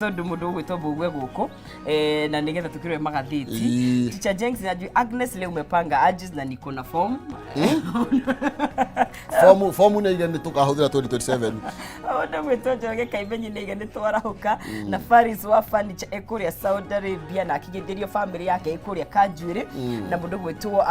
Tondũ mũndũ ũgwĩtwo Mbũgue gũkũ na nĩgetha tũkĩrore magathĩti. Teacher Jenks na Agnes leo umepanga ages na niko na form. Fomu fomu nĩ ige nĩ tũkahũthĩra 2027. Mũndũ ũgwĩtwo Njoroge Kaimenyi nĩ ige nĩ twarahũka na Faris wa furniture ĩkũrĩa Saudi Arabia na akĩgeithĩrio family yake ĩkũrĩa Kanjuĩrĩ na mũndũ ũgwĩtwo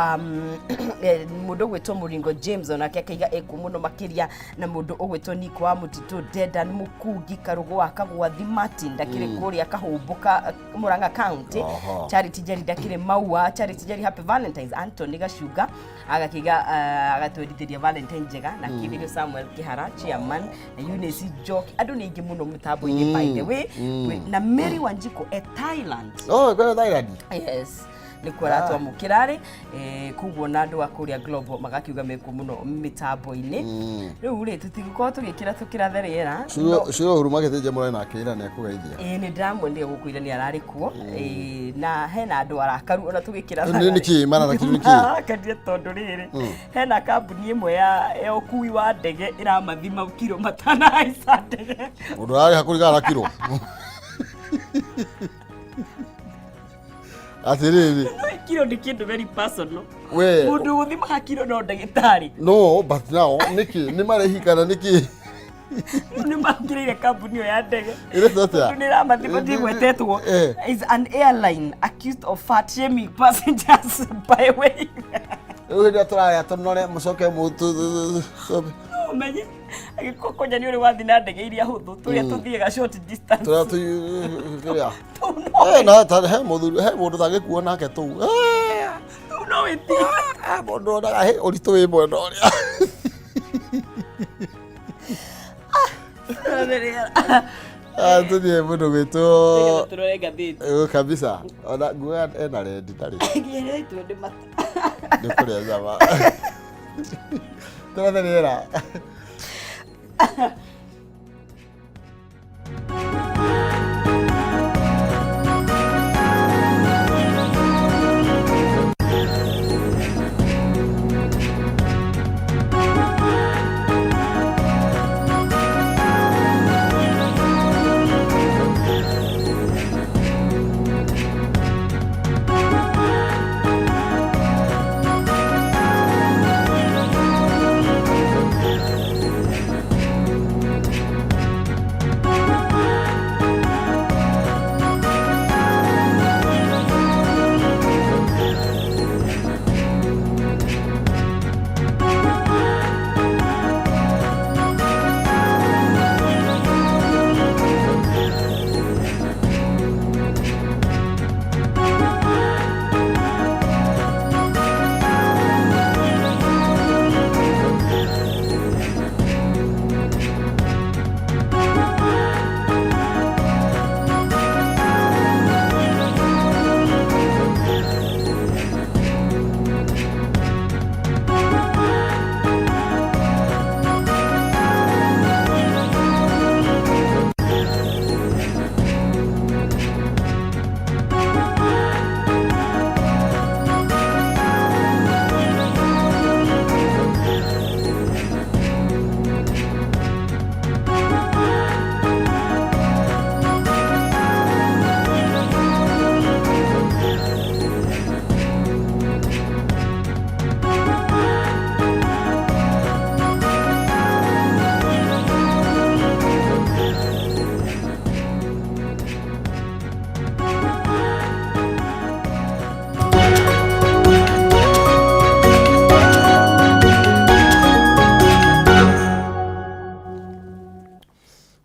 mũndũ ũgwĩtwo Mũringo James onake akaiga ĩkũ mũno makĩria na mũndũ ũgwĩtwo Nick wa Mũtitũ, Dedan Mũkungi, Karũgũ wa Kagwathi, Martin ndakĩrĩ kũrĩa Kahũmbũka, Murang'a County. Charity Njeri ndakĩrĩ Maua, Charity Njeri, happy Valentines. Anthony Gacunga agakiga agatwendithĩria Valentine njega na akĩgeithĩrio Samuel Kĩhara chairman na Eunice Njoki. Andũ nĩ aingĩ mũno mũtambo-inĩ, by the way. Na Mary Wanjikũ e Thailand. Oh, kwenda Thailand. Yes, nĩkuo aratwamũkĩra rĩ, koguo na andũ a kũrĩa Global magakiuga mekuo mũno mĩtambo-inĩ. Rĩu rĩ, tũtigũkorwo tũgĩkĩra tũkĩrathe rĩera. Curo Uhuru magĩthĩnja mũrare nake ira nĩ akũgeithia. Ĩĩ, nĩ ndĩramuonire gũkũ ira, nĩ ararĩ kuo. Ĩĩ, na hena andũ arakaru ona tũgĩkĩra. Nĩ nĩkĩ mararakire nĩkĩ? Marakarire tondũ rĩrĩ, hena kambuni ĩmwe ya ũkui wa ndege ĩramathima kiro matanahaica ndege. Mũndũ ararĩha kũringana na kiro. Atĩrĩrĩ. No kiro nĩ kĩndũ very personal. We. Mũndũ ũgũthimaga kiro no ndagĩtarĩ. No, but now nĩkĩ nĩ marĩhi kana nĩkĩ? Nĩ mangĩrĩire kambuni ĩyo ya ndege. Ĩretwo atĩa? Tondũ nĩ ĩramathima, ndigwetetwo. Is an airline accused of fat shaming passengers by way. Rĩu hĩndĩ ĩrĩa tũrarĩa tũnore mũcoke mũtũ. No ũmenye agĩkorwo kwanja nĩ ũrĩ wathiĩ na ndege iria hũthũ, tũrĩa tũthiaga short distance. Tũrĩa tũ kĩrĩa. Tũu no Na ta he mũthuri, he mũndũ tangĩkuo nake tũu. Tũu no wĩtigĩre. Mũndũ onaga he ũritũ wĩ mwena ũrĩa. Ah, tũthiĩ mũndũ gwĩtwo Nĩgetha tũrore ngathĩti. Kabisa. Ona nguo ena rendi ndarĩ. Ngeretwo nĩ mata. Nĩ kũrĩa nyama. Tũrathe rĩera.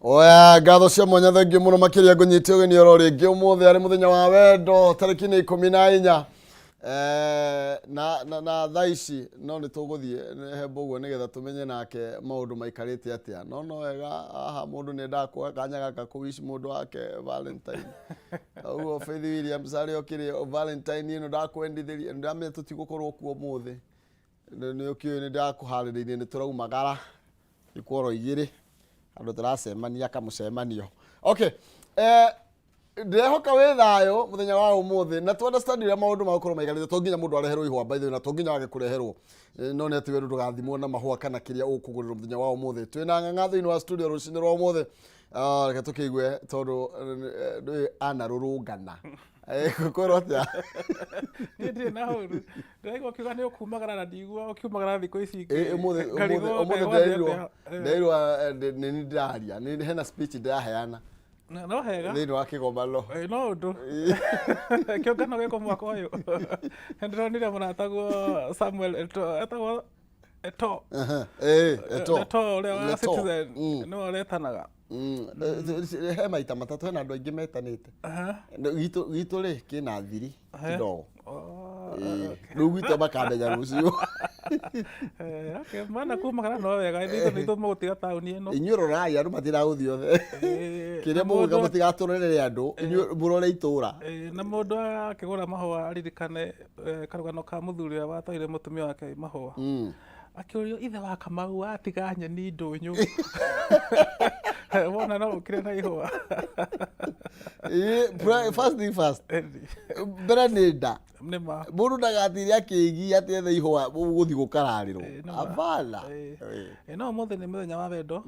Oya ngatho cia mwanya, thengiũ mũno makĩria. Ngũnyite ũgeni oro rĩngĩ ũmũthĩ arĩ mũthenya wa wendo, tarĩki nĩ 14. Na thaa ici no nĩ tũgũthiĩ he Mbũguo nĩgetha tũmenye nake maũndũ maikarĩte atĩa. No wega haha mũndũ nĩ endaga kuoya kanya gaka kũ wish mũndũ wake Valentine. Ũguo Faith Williams arĩ okĩrĩ Valentine ĩno ndakwendithĩria, ndamenya tũtigũkorwo kuo ũmũthĩ. Nĩ ũkĩũĩ nĩ ndakũharĩrĩirie, nĩ tũraumagara ikworo 2 andũ tũracemania kamũcemanio. Okay. Ndĩrehoka wĩ thayũ mũthenya wa ũmũthĩ na tu understand ũrĩa maũndũ magũkorwo maiganĩte. To nginya mũndũ areherwo ihũa, by the way, na to nginya wage kũreherwo. No nĩ atĩ we ndũgathimwo na mahũa kana kĩrĩa ũkũgũrĩrwo mũthenya wa ũmũthĩ. Twĩna Ng'ang'a thĩinĩ wa studio rũcinĩ rwa ũmũthĩ. Ah, reke tũkĩigue tondũ ndũĩ anarũrũngana. Kwĩrwo atĩa? Niĩ ndirĩ na ũru. Ndĩraigua ũkiuga nĩ ũkumagara na ndigua ũkiumagara thikũ ici ingĩ. Ũmũthĩ Ngarigwo ũmũthĩ ũmũthĩ gwathiĩ ndĩrerirwo atĩa. ndĩrerirwo nĩ niĩ ndĩraria, nĩ hena speech ndĩraheana No hega. thĩinĩ wa kĩgomano. No ũndũ kĩũngano gĩkũ mwaka ũyũ nĩndĩronire mũrataguo Samuel Eto'o, etagwo Eto'o. Aha, Eto'o. Eto'o ũrĩa wa Eto'o. Citizen nĩwe ũretanaga. He maita matatũ hena andũ aingĩ metanĩte. Gwitũ rĩ kĩna thiri kidogo. Oh, Rĩu gwitũ makamenya rũciũ. Okay, mana kumagara no wega, ithuĩ nĩ ithuĩ mũgũtiga taũni ĩno. Inyuĩ rorai andũ matiragũthiĩ othe. Kĩrĩa Na mũgwĩka mũtigatũrorere andũ, inyuĩ mũrore itũra. Na mũndũ akĩgũra mahũa aririkane karũgano ka mũthuri ũrĩa watwarire mũtumia wake mahũa. Akĩũrio ithe wa Kamau atiga nyeni ndũnyũ. Wona no ũkire na ihũa. First thing first. Mbere nĩ nda. Nĩ ma. Mũndũ ndagatinde akĩgia atĩ ethe ihũa gũthiĩ gũkararĩrwo. Nĩ ma. Hapana. No ũmũthĩ nĩ mũthenya wa wendo.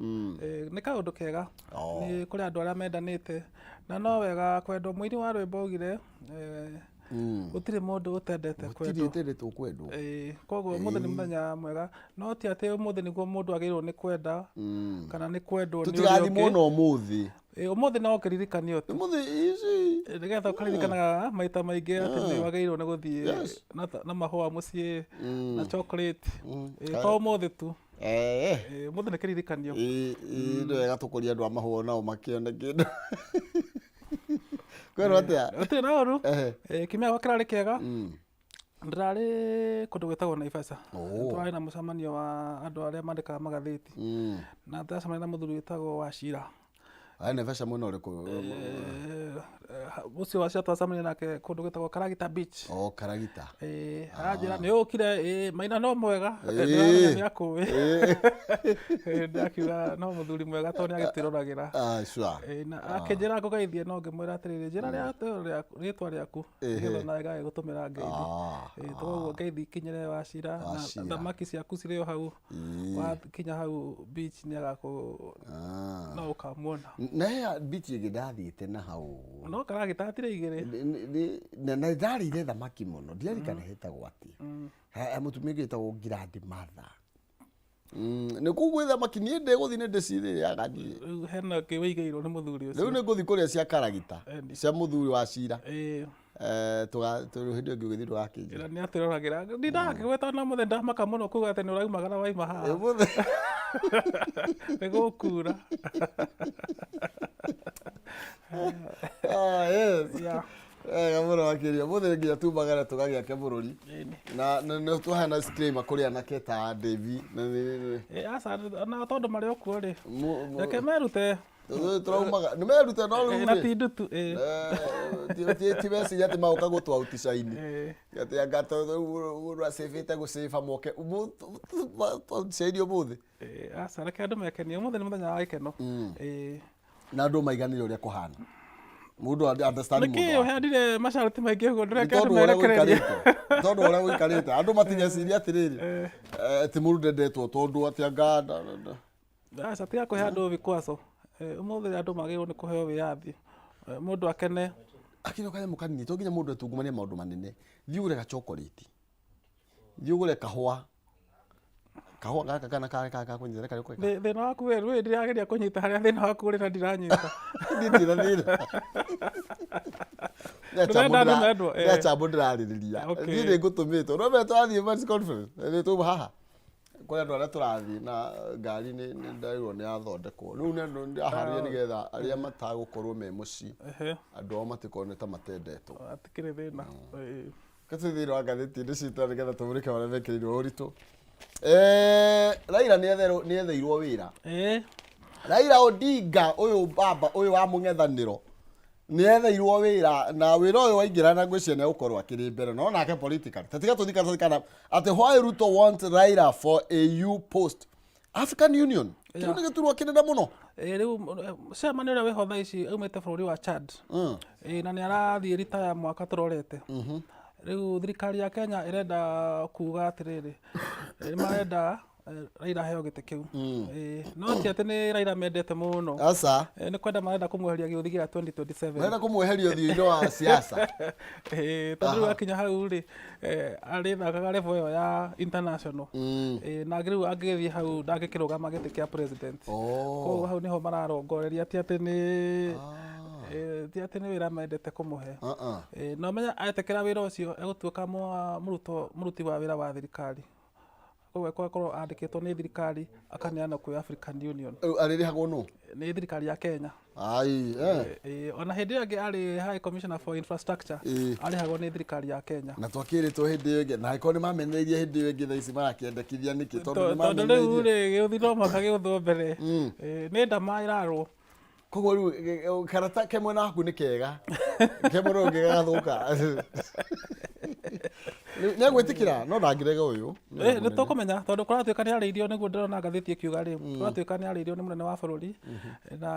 Nĩ kaũndũ kega. Nĩ kũrĩ andũ arĩa mendanĩte. Na no wega kwendwo. Mũini wa rwĩmbo augire gũtirĩ mũndũ ũtendete Gũtirĩ kwendwo. ũtendete kwendwo. Koguo ũmũthĩ nĩ mũthenya mwega, no ti atĩ ũmũthĩ nĩguo mũndũ agĩrĩirwo nĩ kwenda kana nĩ kwendwo nĩ ũrĩa Tũtigathimwo ũngĩ. na ũmũthĩ. Ũmũthĩ no kĩririkanio tu. Ũmũthĩ ici. Nĩgetha ũkaririkanaga maita maingĩ atĩ nĩ wagĩrĩirwo nĩ gũthiĩ na mahũa mũciĩ na chocolate. To ũmũthĩ tu. Ũmũthĩ nĩ kĩririkanio. Nĩ wega tũkũrie andũ a mahũa nao makĩone kĩndũ. Kwĩrwo atĩa? Gũtirĩ na ũru. Kiumia gĩakwa kĩrarĩ kĩega. Ndĩrarĩ kũndũ gwĩtagwo Naivasha. Tũrarĩ na mũcemanio wa andũ arĩa mandĩkaga magathĩti. Na ndĩracemania na mũthuri wĩtagwo Wachira. Aya Naivasha mwena ũrĩkũ? Ũcio Wachira twacemania nake kũndũ gwĩtagwo Karagita Beach. Oh, Karagita. Aranjĩra nĩ ũkire, Maina no mwega. Ndĩramenya nĩ akũĩ. Ndakiuga no mũthuri mwega tondũ nĩ agĩtwĩroragĩra. Ah, sure. Na akĩnjĩra ngũgeithie no ngĩmwĩra atĩrĩrĩ, njĩra rĩtwa rĩaku nĩgetha nawe ngagĩgũtũmĩra ngeithi. Koguo ngeithi ikinyĩre Wachira na Wachira. thamaki ciaku cirĩ o hau. Wakinya hau beach nĩ agakũ no ũkamuona. Na he beach ĩngĩ ndathiĩte na hau. No Karagita hatirĩ igĩrĩ. Na ndarĩire thamaki mũno, ndiarikana hetagwo atĩa. He mũtumia ũngĩ wĩtagwo grandmother. Nĩ kũu gwĩ thamaki niĩ ndĩgũthiĩ nĩ ndĩcirĩaga niĩ. Rĩu hena ũngĩ wĩigĩirwo nĩ mũthuri ũcio. Rĩu nĩ ngũthiĩ kũrĩa cia Karagita, cia mũthuri wa Cira. Hĩndĩ ĩyo ĩngĩ ũgĩthiĩ ndũgakĩnjĩra. Ĩra nĩ atwĩroragĩra. Ndindakĩgweta na mũthenya ndamaka mũno kuga atĩ nĩ ũraumagara waima haha. Ũmũthĩ. Nĩ gũkura. Ah, yes. Wega mũno makĩria. Ũmũthĩ nginya tumagara tũgagĩake bũrũri. Na nĩ twaheana disclaimer kũrĩ anake ta Davy. Na Aca, na tondũ marĩ o kuo rĩ. Reke merute. Tũraumaga. Nĩ merute no rĩu Na rĩ. ti ndutu. Ti meciria atĩ magoka gũtwauticaini. Atĩ anga mũndũ acĩbĩte gũcĩba moke. Twauticaini ũmũthĩ. Aca, reke andũ mekenie. Ũmũthĩ nĩ mũthenya wa gĩkeno. Na andũ maiganĩre ũrĩa kũhana. Mũndũ understand Nĩkĩ mũndũ wake. ũheanire masharti maingĩ ũguo? Nĩ Ndũreke andũ tondũ ũrĩa merekererie. gũikarĩte. Tondũ ũrĩa gũikarĩte. Andũ matigeciria atĩrĩrĩ. Atĩ mũndũ ndendetwo tondũ atĩ anga Aca, tiga kũhe andũ vikwazo. Ũmũthĩ andũ magĩrĩirwo nĩ kũheo wĩyathi. Mũndũ akene. Akĩrĩ kanyamũ kanini, to nginya mũndũ etungumanie maũndũ manene. Thiĩ ũgũre ga chocolate. Thiĩ ũgũre kahũa. Kahũa gaka kana karĩ ka kũnyita karĩ kwega. Thĩna waku we, rĩu ndĩrageria kũnyita harĩa thĩna waku ũrĩ na ndiranyita. Niĩ ndirĩ na thĩna. Ndũrenda andũ mendwo, Nĩ acambo ndĩrarĩrĩria. Niĩ nĩ ngũtũmĩtwo. No mbere tũrathiĩ press conference, nĩ tuma haha. Kũrĩ andũ arĩa tũrathiĩ na ngari nĩ ndĩrairwo nĩ yathondekwo. Rĩu nĩ andũ ndĩraharĩria nĩgetha arĩa matagũkorwo me mũciĩ, andũ ao matikoneka ta matendetwo. Hatikĩrĩ thĩna. Reke tũthiĩ thĩinĩ wa ngathĩti ĩno citũ nĩgetha tũmũrĩke marĩa mekĩrĩirwo ũritũ. Raila nĩ etheirwo wĩra. Raila Odinga ũyũ baba ũyũ wa mũng'ethanĩro nĩ etheirwo wĩra na wĩra ũyũ waingĩra na ngwĩciria nĩ egũkorwo akĩrĩ mbere no nake politically tatiga tũthika tũthikana atĩ why Ruto want Raila for AU post African Union. Kĩu nĩ gĩturwa kĩnene mũno. Rĩu chairman ũrĩa wĩho thaa ici aumĩte bũrũri wa Chad. Na nĩ arathiĩ retire mwaka tũrorete. Rĩu thirikari ya Kenya ĩrenda kuga atĩrĩrĩ, nĩ marenda Raila aheo gĩtĩ kĩu. No ti atĩ nĩ Raila mendete mũno. Aca. Nĩ kwenda marenda kũmweheria gĩũthi gĩa 2027. Marenda kũmweheria ũthiũ-inĩ wa siasa. Tondũ rĩu akinya hau rĩ, arĩthakaga level ĩyo ya international. Na rĩu angĩgĩthiĩ hau ndangĩkĩrũgama gĩtĩ kĩa president. Koguo hau nĩho mararongoreria, ti atĩ nĩ ti atĩ nĩ wĩra mendete kũmũhe. Na ũmenye etĩkĩra wĩra ũcio egũtuĩka mũruti wa wĩra wa thirikari. Koguo egũkorwo andĩkĩtwo nĩ thirikari akaneanwo kwĩ African Union. Rĩu arĩrĩhagwo nũ? Nĩ thirikari ya Kenya. Ai, eh. Ona hĩndĩ ĩyo ĩngĩ arĩ High Commissioner for Infrastructure, arĩhagwo nĩ thirikari ya Kenya. Na twakĩrĩtwo hĩndĩ ĩyo ĩngĩ, na angĩkorwo nĩ mamenereirie hĩndĩ ĩyo ĩngĩ, thaa ici marakĩendekithia nĩkĩ? Tondũ nĩ Tondũ rĩu mamenereirie. rĩ, gĩũthi no mũhaka gĩũthwo mbere. Nĩ ndama ĩrarwo. Koguo rĩu karata ke mwena waku nĩ kega, ke mwena ũngĩ gagathũka. Rĩu nĩ egwĩtĩkĩra, no ndangĩrega ũyũ. Nĩ tũkũmenya tondũ kũratuĩka nĩ arĩirio, nĩguo ndĩrona ngathĩti ĩkiuga rĩ, kũratuĩka nĩ arĩirio nĩ mũnene wa bũrũri na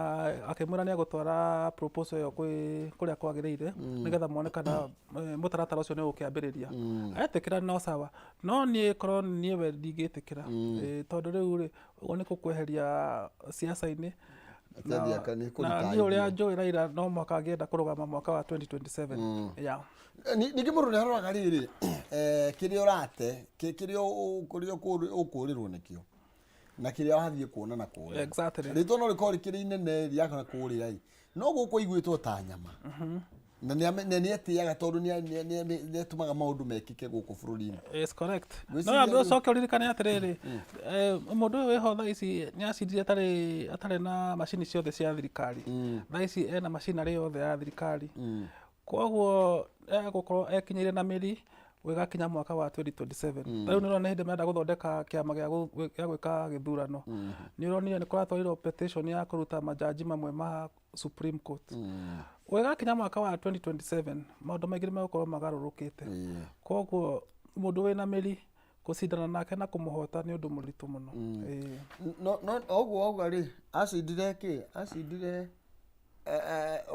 akĩmwĩra nĩ egũtwara proposal ĩyo kwĩ kũrĩa kwagĩrĩire nĩgetha mone kana mũtaratara ũcio nĩ ũgũkĩambĩrĩria. Etĩkĩra no sawa, no niĩ korwo niĩ we ndingĩtĩkĩra. Tondũ rĩu rĩ, ũguo nĩ gũkweheria siasa-inĩ. Atĩ athiĩ nĩ Na kũritaithio. niĩ ũrĩa njũĩ Raila no mũhaka angĩenda kũrũgama mwaka wa 2027, yeah. Ningĩ mũndũ nĩ aroraga rĩrĩ, kĩrĩa ũrate, kĩrĩa ũkũrĩrwo nĩkĩo na kĩrĩa wathiĩ kuona na kũrĩa. Rĩtwa no rĩkorwo rĩkĩrĩ inene rĩakana kũrĩa ĩ, no gũkũ aiguĩtwo ta nyama. Na nĩ etĩaga tondũ nĩ atũmaga maũndũ mekĩke gũkũ bũrũri-inĩ. Yes, correct. Ngwĩciria No ambe rĩu- ũcoke ũririkane atĩrĩrĩ, mũndũ ũyũ wĩho thaa ici nĩ acindire atarĩ na macini ciothe cia thirikari. Thaa ici ena macinarĩ yothe ya thirikari. Koguo egũkorwo ekinyĩire na mĩri gũgakinya mwaka wa 2027. Ta rĩu nĩ ũrona nĩ hĩndĩ marenda gũthondeka kĩama gĩa gwĩka gĩthurano. Nĩ ũronire nĩ kũratwarirwo petition ya kũruta majaji mamwe ma Supreme Court. Gũgĩgakinya mwaka wa 2027 maũndũ maingĩ nĩ megũkorwo magarũrũkĩte. Koguo mũndũ wĩna mĩri gũcindana nake na kũmũhota nĩ ũndũ mũritũ mũno. No ũguo wauga rĩ, acindire kĩ? Acindire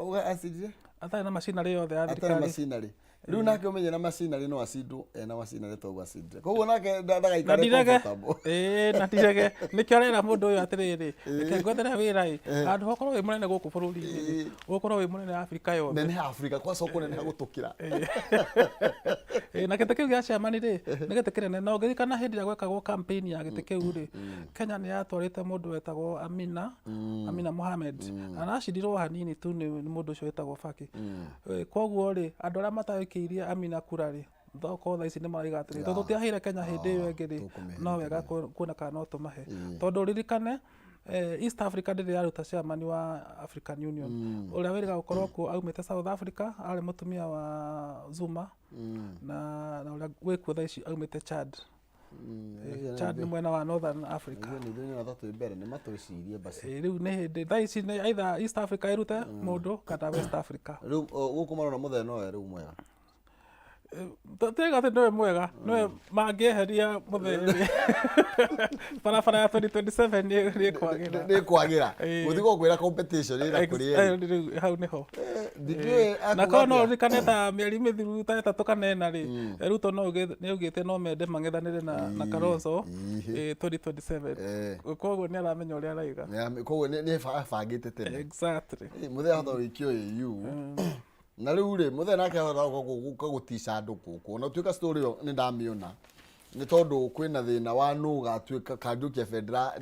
uga acindire Atarĩ na macinarĩ yothe ya atarĩ thirikari. Macinarĩ. Rĩu nake ũmenye na macinarĩ no acindwo ena macinarĩ toguo acindire. Koguo nake Na ndagaikare ndirege comfortable. Ĩĩ, na ndirege nĩkĩo arera mũndũ ũyũ atĩrĩrĩ, reke ngwethere wĩra ĩ, handũ ha ũkorwo wĩ mũnene gũkũ bũrũri-inĩ rĩ, ũgũkorwo wĩ mũnene Afrika yothe. Neneha Afrika kwaca kũneneha gũtũkĩra. Ĩĩ, na gĩtĩ kĩu gĩa chairman rĩ, nĩ gĩtĩ kĩnene, na ũngĩririkana hĩndĩ ĩrĩa gwekagwo campaign ya gĩtĩ kĩu rĩ, Kenya nĩ yatwarĩte mũndũ wetagwo Amina Mohamed, na acindirwo hanini tu nĩ mũndũ ũcio wĩtagwo Faki. Koguo rĩ, andũ arĩa mataikĩirie Amina kura rĩ, tokorwo thaa ici nĩ maraiga atĩrĩ, tondũ tũtiaheire Kenya hĩndĩ ĩyo ĩngĩ rĩ, no wega kuona kana no tũmahe, tondũ ũririkane East Africa ndĩrĩ yaruta chairman wa African Union. Ũrĩa wĩrĩga gũkorwo kuo aumĩte South Africa, arĩ mũtumia wa Zuma, na ũrĩa wĩkuo thaa ici aumĩte Chad. Chad nĩ mwena wa Northern Africa. Nĩ ithuĩ nĩ twĩ mbere nĩ matwĩcirie basi. Rĩu nĩ hĩndĩ thaa ici nĩ either East Africa ĩrute mũndũ kana West Africa. Rĩu gũkũ marona mũthee nowe rĩu mwega. Tiga atĩ nĩwe mwega, nĩwe mangĩeheria mũthee, barabara ya 2027 nĩ ĩkwagĩra. Nĩ kwagĩra. Gũtigwo kwĩra competition ĩna kũrĩ erĩ. Rĩu hau nĩho. Ndikĩũĩ Na korwo no akuga atĩa. ũririkane ta mĩeri mĩthiru ta 3 kana 4 rĩ, Ruto no nĩ augĩte no mende mang'ethanĩre na Kalonzo 2027. Koguo nĩ aramenya ũrĩa araiga. Koguo nĩ abangĩte tene. Exactly. Mũthee ahota gũikio AU. Na rĩu rĩ, mũthee nake ahota gũka gũtica andũ gũkũ. Ona ũtuĩka story ĩyo nĩ ndamĩona, nĩ tondũ kwĩna thĩna wa nũ ũgatuĩka kangĩũkia bendera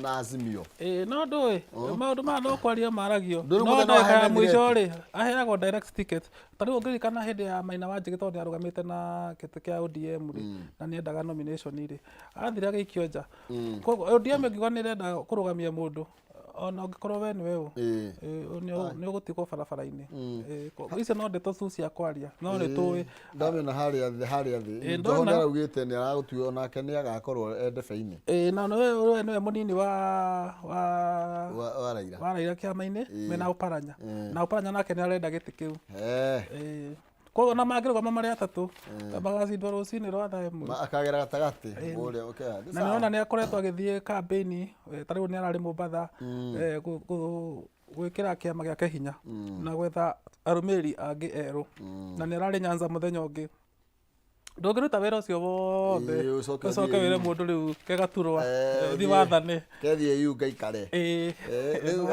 na Azimio. Ĩĩ, no ndũĩ maũndũ maya no kwario maragio, Ndũrĩ no mũthee no ndagĩka ya aheane mũico threat. rĩ, aheagwo direct ticket. Ta rĩu ũngĩririkana hĩndĩ ya Maina wa Njĩgĩ, tondũ nĩ arũgamĩte na gĩtĩ kĩa ODM rĩ, na nĩ endaga nomination rĩ, athire agĩikio nja. Koguo ODM ĩngiuga nĩ ĩrenda kũrũgamia mũndũ, ona ũngĩkorwo we nĩwe ũ, nĩ ũgũtigwo barabara-inĩ. Icio no ndeto tu cia kwaria, no nĩ tũĩ. Ndamĩona harĩa thĩ. Njoho Ndona. nĩ araugĩte nĩ aragũtua onake nĩ agakorwo e ndebe-inĩ. Ĩĩ, na nĩwe nĩwe mũnini wa wa Raila. Wa Raila kĩama-inĩ mena Oparanya, na Oparanya nake nĩ arenda gĩtĩ kĩu. Koguo na mangĩrũgama marĩ atatũ magacindwo rũcinĩ rwa thaa 1. Akagera gatagatĩ kũrĩa, okay, nĩ Na sawa. nĩwona nĩ akoretwo agĩthiĩ campaign, ta rĩu nĩ ararĩ Mombatha, gwĩkĩra kĩama gĩake hinya na gwetha arũmĩrĩri angĩ erũ, na nĩ ararĩ Nyanza mũthenya ũngĩ. Ndũngĩruta wĩra ũcio wothe Ĩĩ, ũcoke ũcoke ũthiĩ wĩre EU. Mũndũ rĩu kegaturwa, Ũthiĩ- thiĩ wathane. Kethiĩ EU ngaikare. Ĩĩ. Rĩu,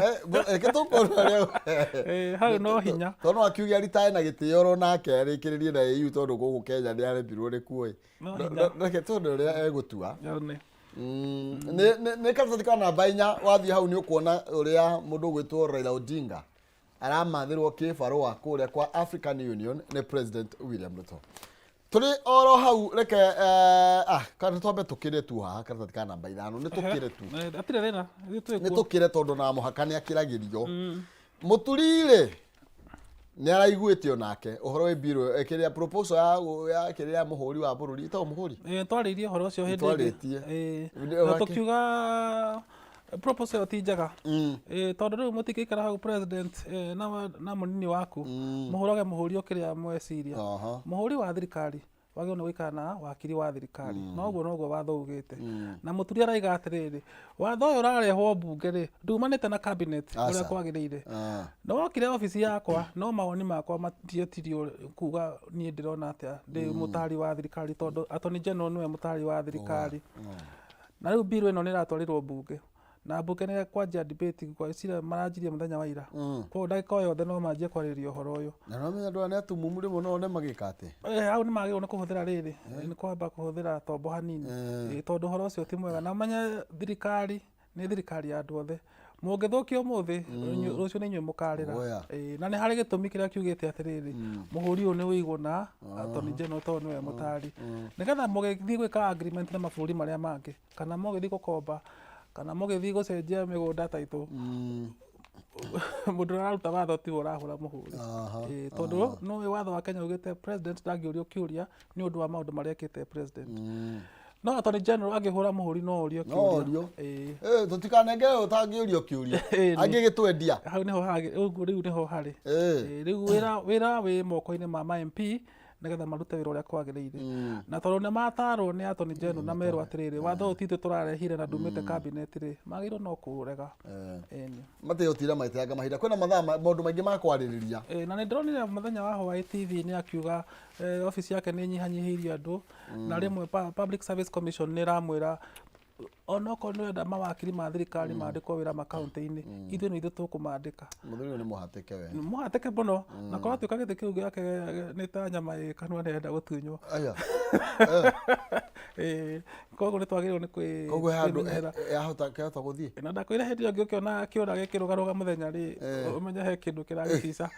reke tũkorwo rĩu. Hau no hinya. Tondũ no akiuge aritae na gĩtĩo oro nake arĩkĩrĩrie na EU, tondũ gũkũ Kenya nĩ aremirwo nĩ kuo. No hinya. Reke tuone ũrĩa egũtua. Yone. Nĩ karatathi ka namba 4, wathiĩ hau nĩ ũkuona ũrĩa mũndũ ũgwĩtwo Raila Odinga aramathĩrwo kĩbarũa kũrĩa kwa African Union nĩ President William Ruto. Tũrĩ oro hau, reke kana twambe tũkĩre tu haha karatathi ka namba 5, nĩ tũkĩre tu. Hatirĩ thĩna, ithuĩ twĩ Nĩ kuo. Tũkĩre tondũ na mũhaka nĩ akĩragĩrio. Mũturi-rĩ nĩ araiguĩte onake ũhoro wĩ mbirũ kĩrĩa proposal ya kĩrĩa ya mũhũri wa bũrũri, ĩtagwo mũhũri. Twarĩirie ũhoro ũcio hĩndĩ ĩngĩ. Twarĩtie. Na tũkiuga proposal ĩyo ti njega. Tondũ rĩu mũtingĩikara hau president na mũnini waku mũhũrage mũhũri o kĩrĩa mweciria. Mũhũri wa thirikari wagĩrĩirwo nĩ gũikara na wakiri wa thirikari, na ũguo noguo watho ugĩte. Na Mũturi araiga atĩrĩrĩ, watho ũyũ ũrarehwo mbunge rĩ, ndumanĩte na cabinet ũrĩa Aca. kwagĩrĩire. Na wokire obici yakwa, no mawoni makwa matietirio kuga niĩ ndĩrona atĩa ndĩ mũtari wa thirikari, tondũ Attorney General nĩwe mũtari wa thirikari. Na rĩu bill ĩno nĩ ĩratwarirwo mbunge, na mbunge nĩ kwanjia debate, ngwĩciria maranjirie mũthenya wa ira. Koguo ndagĩka o yothe no manjie kwarĩrĩria ũhoro ũyũ. Na nĩwamenya andũ aya nĩ atumumu, rĩmwe no one magĩka atĩ Hau nĩ magĩrĩirwo nĩ kũhũthĩra rĩrĩ, nĩ kwamba kũhũthĩra tombo hanini. Tondũ ũhoro ũcio ti mwega, na ũmenye thirikari nĩ thirikari ya andũ othe. Mũngĩthũkia ũmũthĩ, rũciũ nĩ inyuĩ mũkarĩra. Oya. Na nĩ harĩ gĩtũmi kĩrĩa kiugĩte atĩrĩrĩ, mũhũri ũyũ nĩ ũigwo na Attorney General tondũ nĩwe mũtari, nĩgetha mũgĩthiĩ gwĩka agreement na mabũrũri marĩa mangĩ, kana mũgĩthiĩ gũkomba, kana mũgĩthiĩ gũcenjia mĩgũnda taitũ, mũndũ ũrĩa ũraruta watho tiwe ũrahũra mũhũri. Tondũ nĩũĩ watho wa Kenya ugĩte president ndangĩũrio kĩũria nĩ ũndũ wa maũndũ marĩa ekĩte president, no Attorney General angĩhũra mũhũri no orio No kĩũria. orio. Tũtikanengere ũtangĩũrio kĩũria. Ĩĩ, Angĩ gĩtwendia. Hau nĩho ũguo rĩu nĩho harĩ. Rĩu wĩra wĩ moko-inĩ ma MP nĩgetha marute wĩra ũrĩa kwagĩrĩire, na tondũ nĩ matarwo nĩ Attorney General na merwo atĩrĩrĩ, watho ũyũ ti ithuĩ tũrarehire na ndumĩte cabinet rĩ, magĩrĩirwo no kũũrega. Ĩni. Matigũtira magĩteanga mahinda, kwĩna mathaa maũndũ maingĩ ma kwarĩrĩria. Na nĩ ndĩronire mũthenya wa Hawaii TV nĩ akiuga obici yake nĩ ĩnyihanyihĩirie andũ, na rĩmwe Public Service Commission nĩ ĩramwĩra onokorwo nĩ ũrenda mawakiri ma thirikari mandĩkwo wĩra makaunti-inĩ, ithuĩ nĩ ithuĩ tũkũmandĩka. Mũthuri ũyũ nĩ mũhatĩke we. Mũhatĩke mũno, na korwo atuĩka gĩtĩ kĩu gĩake nĩ ta nyama ĩ kanua nĩ arenda gũtunywo. Aya. Koguo nĩ twagĩrĩirwo nĩ Koguo he handũ kwĩmenyerera. Yahota kĩahota gũthiĩ. Na ndakwĩra hĩndĩ ĩyo ĩngĩ ũkĩona kĩũra gĩkĩrũgarũga mũthenya rĩ, ũmenye he kĩndũ kĩragĩtica.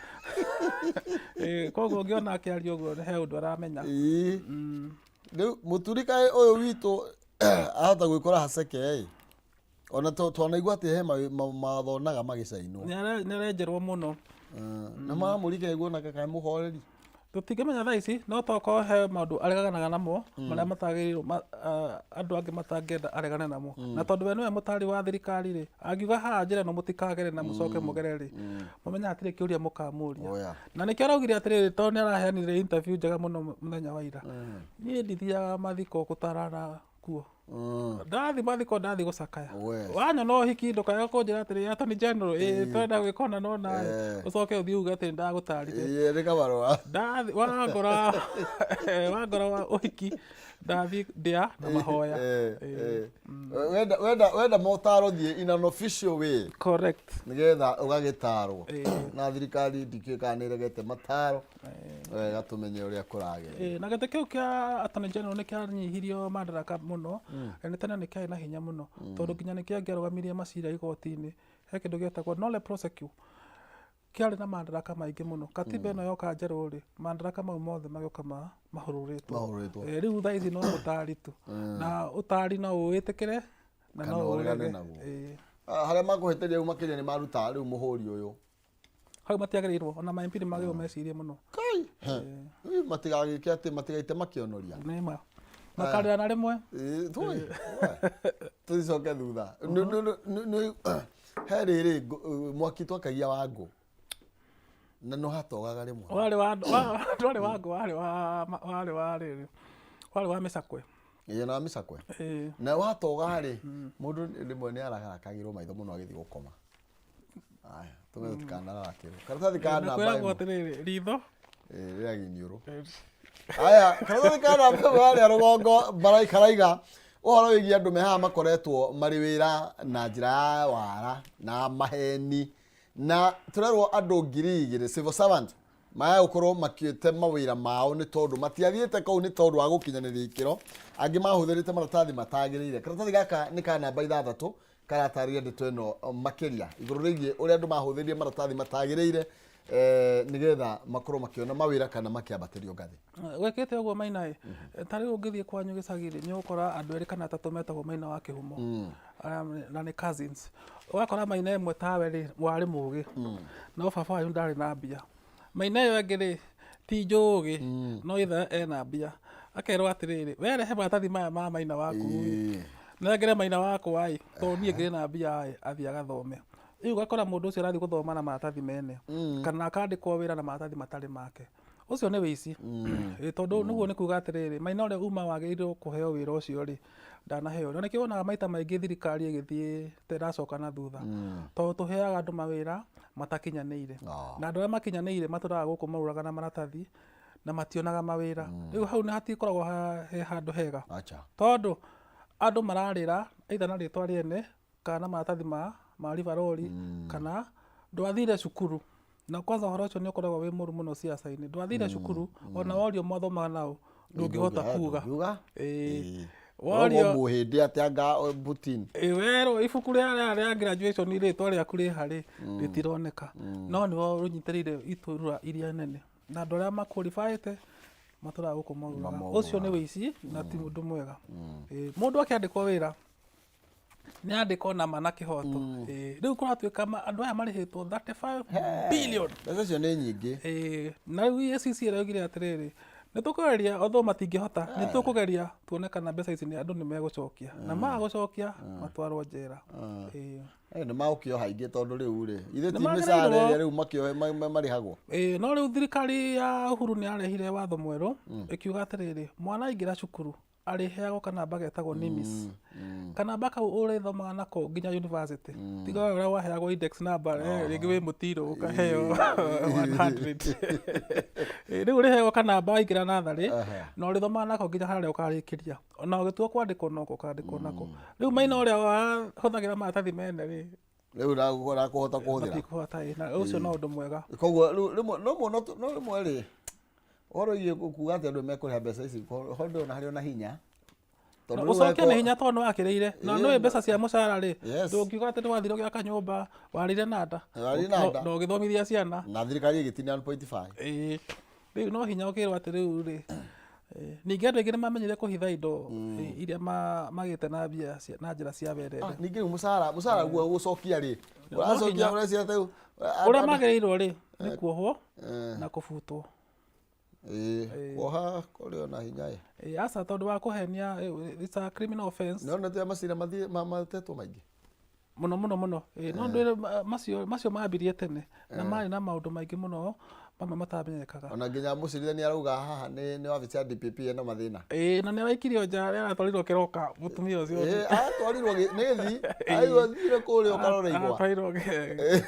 Koguo ũngĩona akĩaria ũguo he ũndũ aramenya. Ĩĩ. Rĩu mũturi kaĩ ũyũ witũ ahota gwĩkora haceke ĩ, ona twanaigua atĩ he mathonaga magĩcainwo. Nĩ arenjerwo mũno. Na mamũrika iguona kaĩ mũhoreri. Tũtingĩmenya thaa ici, no tokorwo he maũndũ areganaga namo marĩa matagĩrĩirwo andũ angĩ matangĩenda aregane namo, na tondũ we nĩwe mũtari wa thirikari rĩ, angiuga haha njĩra ĩno mũtikagere na mũcoke mũgere rĩ, mũmenye hatirĩ kĩũria mũkamũria. Oya. Na nĩkĩo araugire atĩrĩrĩ, tondũ nĩ araheanire interview njega mũno mũthenya wa ira, niĩ ndithiaga mathiko gũtarana kuo. Ndathi mathiko ndathi gũcakaya. We. Wanyona ũhiki ndũkaga kũnjĩra atĩrĩ, Attorney General, ĩ twenda gwĩka ũna na ũna ũcoke ũthiĩ uge atĩ ndagũtarire. Ĩĩ, nĩ kabarũa. Ndathi wangora wa ũhiki ndathi ndĩa na mahoya. Wenda motaro, thiĩ in an official way. Correct. Nĩgetha ũgagĩtarwo na thirikari, ndikĩũĩ kana nĩ ĩregete mataro wega, tũmenye ũrĩa kũragera. Na gĩtĩ kĩu kĩa Attorney General nĩ kĩanyihirio madaraka mũno. Nĩ tene nĩ kĩarĩ na hinya mũno, tondũ nginya nĩ kĩangĩarũgamirie macira igoti-inĩ, he kĩndũ gĩetagwo nolle prosequi, kĩarĩ na madaraka maingĩ mũno. Katiba ĩno yoka njerũ rĩ, madaraka mau mothe magĩũka mahũrũrĩtwo. Mahũrũrĩtwo. Rĩu thaa ici no mũtari tu, na ũtari no ũwĩtĩkĩre na Kana no ũregane ũrege. naguo. Ah, harĩa makũhĩtĩria rĩu makĩria nĩ maruta rĩu mũhũri ũyũ. Hau matiagĩrĩirwo, ona ma MP nĩ magĩrĩirwo mecirie mũno. Kai. Ĩ, matigagĩke atĩ matigaite makĩonoria. Nĩ ma makarĩra na rĩmwe. Ĩ, tũĩ tũcoke thutha. He rĩrĩ mwaki twakagia wa ngũ. Na no hatogaga rĩmwe. Warĩ wa ndwarĩ wa ngũ, warĩ wa warĩ wa rĩrĩ, warĩ wa mĩcakwe. Ĩĩ, na wa mĩcakwe. Ĩĩ. Na watoga rĩ, mũndũ rĩmwe nĩ ararakagĩrwo maitho mũno agĩthiĩ gũkoma. Aya, tũme tũtikanararakĩrwo. Karatathi ka Na namba kwĩragwo ĩmwe. atĩrĩrĩ, ritho. Ĩĩ, rĩa gĩniũrũ. Aya, karatathi ka namba ĩmwe harĩa rũgongo barai karaiga ũhoro wĩgiĩ andũ me haha makoretwo marĩ wĩra na njĩra ya wara na maheni na tũrerwo andũ 2,000 civil servant maya gũkorwo makiĩte mawĩra mao nĩ tondũ matiathiĩte kũu nĩ tondũ wa gũkinyanĩria ikĩro, angĩ mahũthĩrĩte maratathi matagĩrĩire. Karatathi gaka nĩ ka namba 6 karatarĩria ndeto ĩno makĩria igũrũ rĩgiĩ ũrĩa andũ mahũthĩrire maratathi matagĩrĩire nĩgetha makorwo makĩona mawĩra kana makĩambatĩrio ngathĩ. Gwĩkĩte ũguo Maina ĩ, ta rĩu ũngĩthiĩ kwanyu gĩcagi rĩ, nĩ ũgũkora andũ erĩ kana atatũ metagwo Maina wa kĩhumo, arĩa na nĩ cousins. Ũgakora Maina ĩmwe tawe rĩ, warĩ mũgĩ, no baba wanyu ndarĩ na mbia. Maina ĩyo ĩngĩ rĩ, ti njũgĩ, no ithe ena mbia. Akerwo atĩrĩrĩ, we rehe maratathi maya ma Maina waku ĩ, nengere Maina wakwa ĩ, tondũ niĩ ngĩrĩ na mbia ĩ, athiĩ agathome. Rĩu ũgakora mũndũ ũcio arathiĩ gũthoma na maratathi mene, kana akandĩkwo wĩra na maratathi matarĩ make. Ũcio nĩ wĩici. Ĩ, tondũ nĩguo nĩ kuga atĩrĩrĩ, Maina ũrĩa uma wagĩrĩirwo kũheo wĩra ũcio rĩ, ndanaheo. Na nĩkĩo wonaga maita maingĩ thirikari ĩgĩthiĩ ta ĩracoka na thutha. Tondũ tũheaga andũ mawĩra matakinyanĩire. Na andũ arĩa makinyanĩire matũraga gũkũ marũraga na maratathi na mationaga mawĩra. Rĩu hau nĩ hatikoragwo he handũ hega. Tondũ andũ mararĩra either na rĩtwa rĩene kana na maratathi ma ribarori kana ndwathire cukuru. Na kwanza ũhoro ũcio nĩ ũkoragwo wĩ mũru mũno ciaca-inĩ. Ndwathire cukuru ona worio mwathomaga naũ ndũngĩhota kuga. Ndũngiuga? Ĩĩ. Ĩĩ. Worio Ũrauga mũhĩndĩ atĩ anga Putin. Ĩĩ, werwo ibuku rĩa graduation rĩtwa rĩaku rĩ ha rĩ, rĩtironeka. No nĩwe ũnyitĩrĩire iturwa iria nene. Na andũ arĩa maqualifyĩte matũraga gũkũ mauraga. Ũcio nĩ wĩici na ti ũndũ mwega. Ĩĩ, mũndũ akĩandĩkwo wĩra nĩ andĩkwo na ma na kĩhoto. Ĩĩ, rĩu kũratuĩka andũ aya marĩhĩtwo 35 billion. Mbeca icio nĩ nyingĩ. Ĩĩ, na rĩu EACC ĩraugire atĩrĩrĩ, nĩ tũkũgeria although matingĩhota, nĩ tũkũgeria tuone kana mbeca ici andũ nĩ megũcokia. Na maga gũcokia matwarwo njera. Ĩĩ. Nĩ magũkĩoha aingĩ tondũ rĩu rĩ, ithe Nĩ ti mĩcara magĩrĩirwo. ĩrĩa rĩu makĩohe marĩhagwo. Ĩĩ, no rĩu thirikari ya Uhuru nĩ yarehire watho mwerũ ĩkiuga atĩrĩrĩ, mwana aingĩra cukuru arĩheagwo kanamba getagwo NIMIS. Kanamba kau ũrĩthomaga nako nginya university. Tiga ũrĩa waheagwo index number, rĩngĩ wĩ mũtirũ ũkaheo 100. Rĩu ũrĩheagwo kanamba waingĩra natharĩ, na ũrĩthomaga nako nginya harĩa ũkarĩkĩria. Ona ũgĩtua kwandĩkwo noko ũkandĩkwo nako. Rĩu Maina ũrĩa wahũthagĩra maratathi mene rĩ, Rĩu ndakũhota kũhũthĩra. Matikũhota, ĩ, na ũcio no ũndũ mwega. Koguo rĩu rĩmwe no mũno no rĩmwe rĩ, ũhoro wĩgiĩ kuga atĩ andũ mekũrĩha mbeca ici ho ndĩrona harĩ ona hinya. Tondũ rĩu Ũcokia nĩ wekwo- hinya tondũ nĩ wakĩrĩire. Na Ĩĩ, nĩũĩ mbeca cia mũcara rĩ, Yes. ndũngiuga atĩ nĩ wathire ũgĩaka nyũmba, warĩire na nda. Warĩire na nda. Na ũgĩthomithia ciana. Na thirikari ĩgĩtinia 1.5. Ĩĩ. Rĩu no hinya ũkĩrwo atĩ rĩu rĩ, ningĩ andũ aingĩ nĩ mamenyire kũhitha indo iria magĩte na mbia na njĩra cia werende. Ah, ningĩ rĩu mũcara, mũcara guo gũcokia rĩ, No ũracokia hinya. ũreciria atĩ rĩu, Ũrĩa magĩrĩirwo rĩ, nĩ kuohwo na kũbutwo. Ĩĩ, kuoha kũrĩ ona hinya ĩ. Ĩĩ, aca tondũ wa kũhenia, it's a criminal offense. Nĩ wonete macira mathiĩ matetwo maingĩ? Mũno mũno mũno. Ĩĩ, no ndwĩre macio mambirie tene na marĩ na maũndũ maingĩ mũno mamwe matamenyekaga. Ona nginya mũcirithania arauga haha nĩ wabici ya DPP ĩna mathĩna. Ĩĩ, na nĩ araikirio nja, nĩ aratwarirwo kĩroka mũtumia ũcio. Ĩĩ, aratwarirwo nĩ gĩthii, aigua athire kũrĩa ũkarora igwa. Aratwarirwo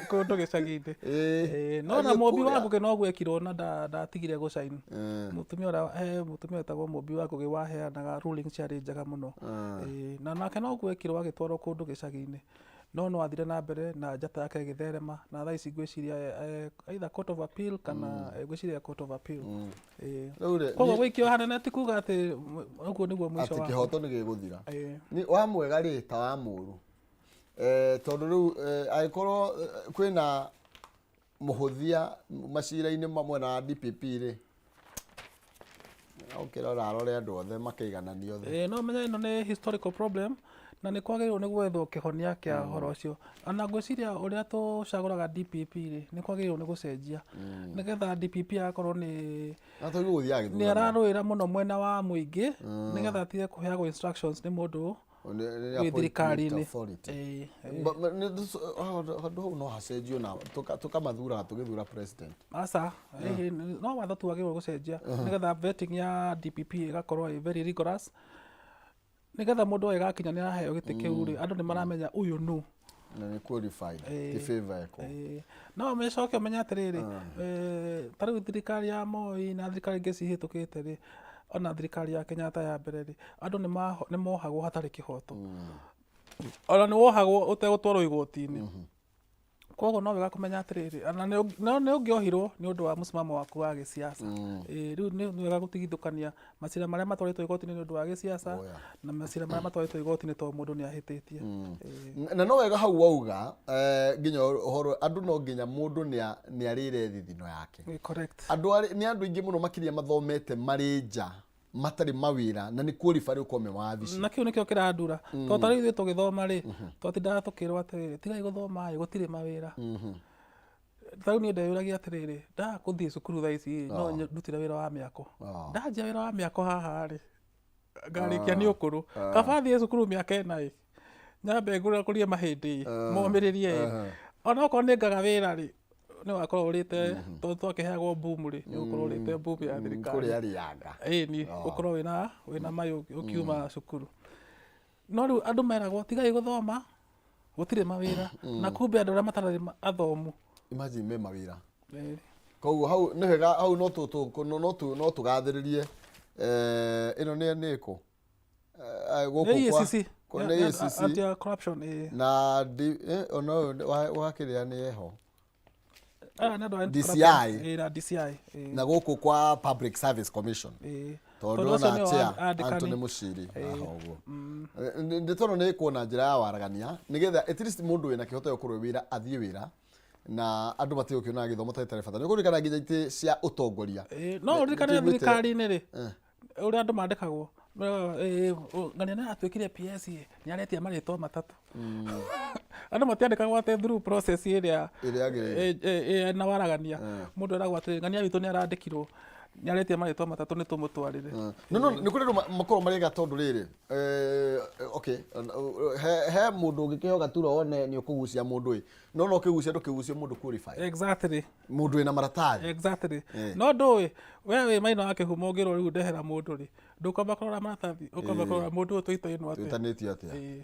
kũndũ gĩcagi-inĩ. Ĩĩ, Ĩĩ, no na athiĩ Mũmbi wa kũrĩa. Ngũgĩ noguo ekirwo na ndatigire gũcaini. Mũtumia ũrĩa, he mũtumia wetagwo Mũmbi wa Ngũgĩ waheanaga ruling ciarĩ njega mũno. Ĩĩ, na nake noguo ekirwo agĩtwarwo kũndũ gĩcagi-inĩ. No no athire na mbere na njata yake ĩgĩtherema na thaa ici ngwĩciria either court of appeal kana ngwĩciria court of appeal. Ĩĩ. Rĩu rĩ, Koguo gũikio hanene ti kuga atĩ ũguo nĩguo mũico atĩ waku. kĩhoto nĩ gĩgũthira. Ĩĩ. Nĩ wa mwega rĩ ta wa mũru. Tondũ rĩu angĩkorwo kwĩna mũhũthia macira-inĩ ma mwena wa DPP rĩ, ũkĩrora arore andũ othe makĩiganania othe. Ĩĩ, no menye ĩno nĩ historical problem na nĩ kwagĩrĩirwo nĩ gwethwo kĩhonia kĩa ũhoro ũcio. Ona ngwĩciria ũrĩa tũcagũraga DPP rĩ, nĩ kwagĩrĩirwo nĩ gũcenjia nĩgetha DPP agakorwo nĩ Na tondũ gũthiaga nĩ gĩthurano. ararũĩra mũno mwena wa mũingĩ nĩgetha atige kũheagwo instructions nĩ mũndũ. Nĩ wĩ appointment thirikari-inĩ. authority. Ĩĩ, ĩĩ. Handũ hau no hacenjio na tũkamathuraga tũgĩthura president. Aca, no watho tu wagĩrĩirwo gũcenjia nĩgetha vetting ya DPP ĩgakorwo ĩ very rigorous, nĩgetha mũndũ agĩgakinya nĩ araheo gĩtĩ kĩu rĩ, andũ nĩ maramenya ũyũ nũ. Na nĩ qualified, ti favor eko. Ĩĩ. No ũcoke ũmenye atĩrĩrĩ, ta rĩu thirikari ya Moi na thirikari ingĩ cihĩtũkĩte rĩ, ona thirikari ya Kenyatta ya mbere rĩ, andũ nĩ mohagwo hatarĩ kĩhoto. Ona nĩ wohagwo ũtegũtwarwo igoti-inĩ. Koguo no wega kũmenya atĩrĩrĩ, ona no nĩ ũngĩohirwo nĩ ũndũ wa mũsimamo waku wa gĩsiasa. Ĩĩ, rĩu nĩ wega gũtigithũkania macira marĩa matwarĩtwo igoti-inĩ nĩ ũndũ wa gĩsiasa na macira marĩa matwarĩtwo igoti-inĩ tondũ mũndũ nĩ ahĩtĩtie. Ĩĩ. Na no wega hau wauga, nginya ũhoro andũ no nginya mũndũ nĩ arĩre thithino yake. Ĩĩ, correct. Andũ nĩ andũ aingĩ mũno makĩria mathomete marĩ nja matarĩ mawĩra na nĩ qualify gũkorwo me wabici. Na kĩu nĩkĩo kĩrandura, tondũ ta rĩu ithuĩ tũgĩthoma rĩ, twatindaga tũkĩrwo atĩrĩrĩ, tigai gũthoma ĩ, gũtirĩ mawĩra. Ta rĩu niĩ ndeyũragia atĩrĩrĩ, ndaga gũthiĩ cukuru thaa ici ĩ, no ndutire wĩra wa mĩako. Ndanjia wĩra wa mĩako haha rĩ, ngarĩkia nĩ ũkũrũ. Kaba thiĩ cukuru mĩaka 4 ĩ, nyambe ngũrie mahĩndĩ ĩ, momĩrĩrie ĩ. Onokorwo nĩ ngaga wĩra rĩ, nĩ wakorwo ũrĩte, tondũ twakĩheagwo boom rĩ, nĩ ũgũkorwo ũrĩte boom ya thirikari. Kũrĩa rĩanga. Ĩni, ũkorwo wĩna mayũ ũkiuma cukuru. No rĩu andũ meragwo tigai gũthoma, gũtirĩ mawĩra, na kumbe andũ arĩa matarĩ athomu. Imagine me mawĩra. Koguo hau nĩ wega, hau no no tũgathĩrĩrie, ĩno nĩ ĩkũ? Gũkũ Nĩ EACC. Nĩ EACC. Anti corruption, ĩĩ. Na ona ũyũ wakĩrĩa nĩ eho. Aya nĩ andũ a DCI. anti-corruption. Ĩĩ, na DCI. Ĩĩ. Na gũkũ kwa Public Service Commission. Ĩĩ. Tondũ Tondũ acio ona nĩo chair andĩkani. Anthony Mushiri haha ũguo. Ndeto ĩno nĩ ĩkwo na njĩra ya waragania nĩgetha at least mũndũ wĩna kĩhoto gĩa gũkorwo wĩra athiĩ wĩra na andũ matige gũkĩona gĩthomo ta gĩtarĩ bata. Nĩ ũkũririkana nginya itĩ cia ũtongoria. Ĩĩ, no ũririkane Nĩ tuiguĩte- thirikari-inĩ rĩ, ũrĩa andũ mandĩkagwo, ng'ania nĩ aratuĩkire PS ĩ, nĩ aretia marĩtwa matatũ. Andũ matiandĩkagwo atĩ through process ĩrĩa Ĩrĩa yagĩrĩire. ĩna waragania. Mũndũ eragwo atĩrĩ, ng'ania witũ nĩ arandĩkirwo, nĩ aretia marĩtwa matatũ nĩ tũmũtwarĩre. No, nĩ kũrĩ andũ makoragwo marĩga tondũ rĩrĩ, okay, he mũndũ ũngĩkĩheo gatura wone nĩ ũkũgucia mũndũ ĩ, no no ũkĩgucia ndũkĩgucie mũndũ qualify. Exactly. Mũndũ wĩna maratathi. Exactly. No ndũĩ, we wĩ maina wa kĩhumo ũngĩrwo rĩu ndehera mũndũ rĩ, ndũkwamba kũrora maratathi, ũkwamba kũrora mũndũ ũyũ tũitainwo atĩa. Twĩtanĩtio atĩa. Ĩĩ.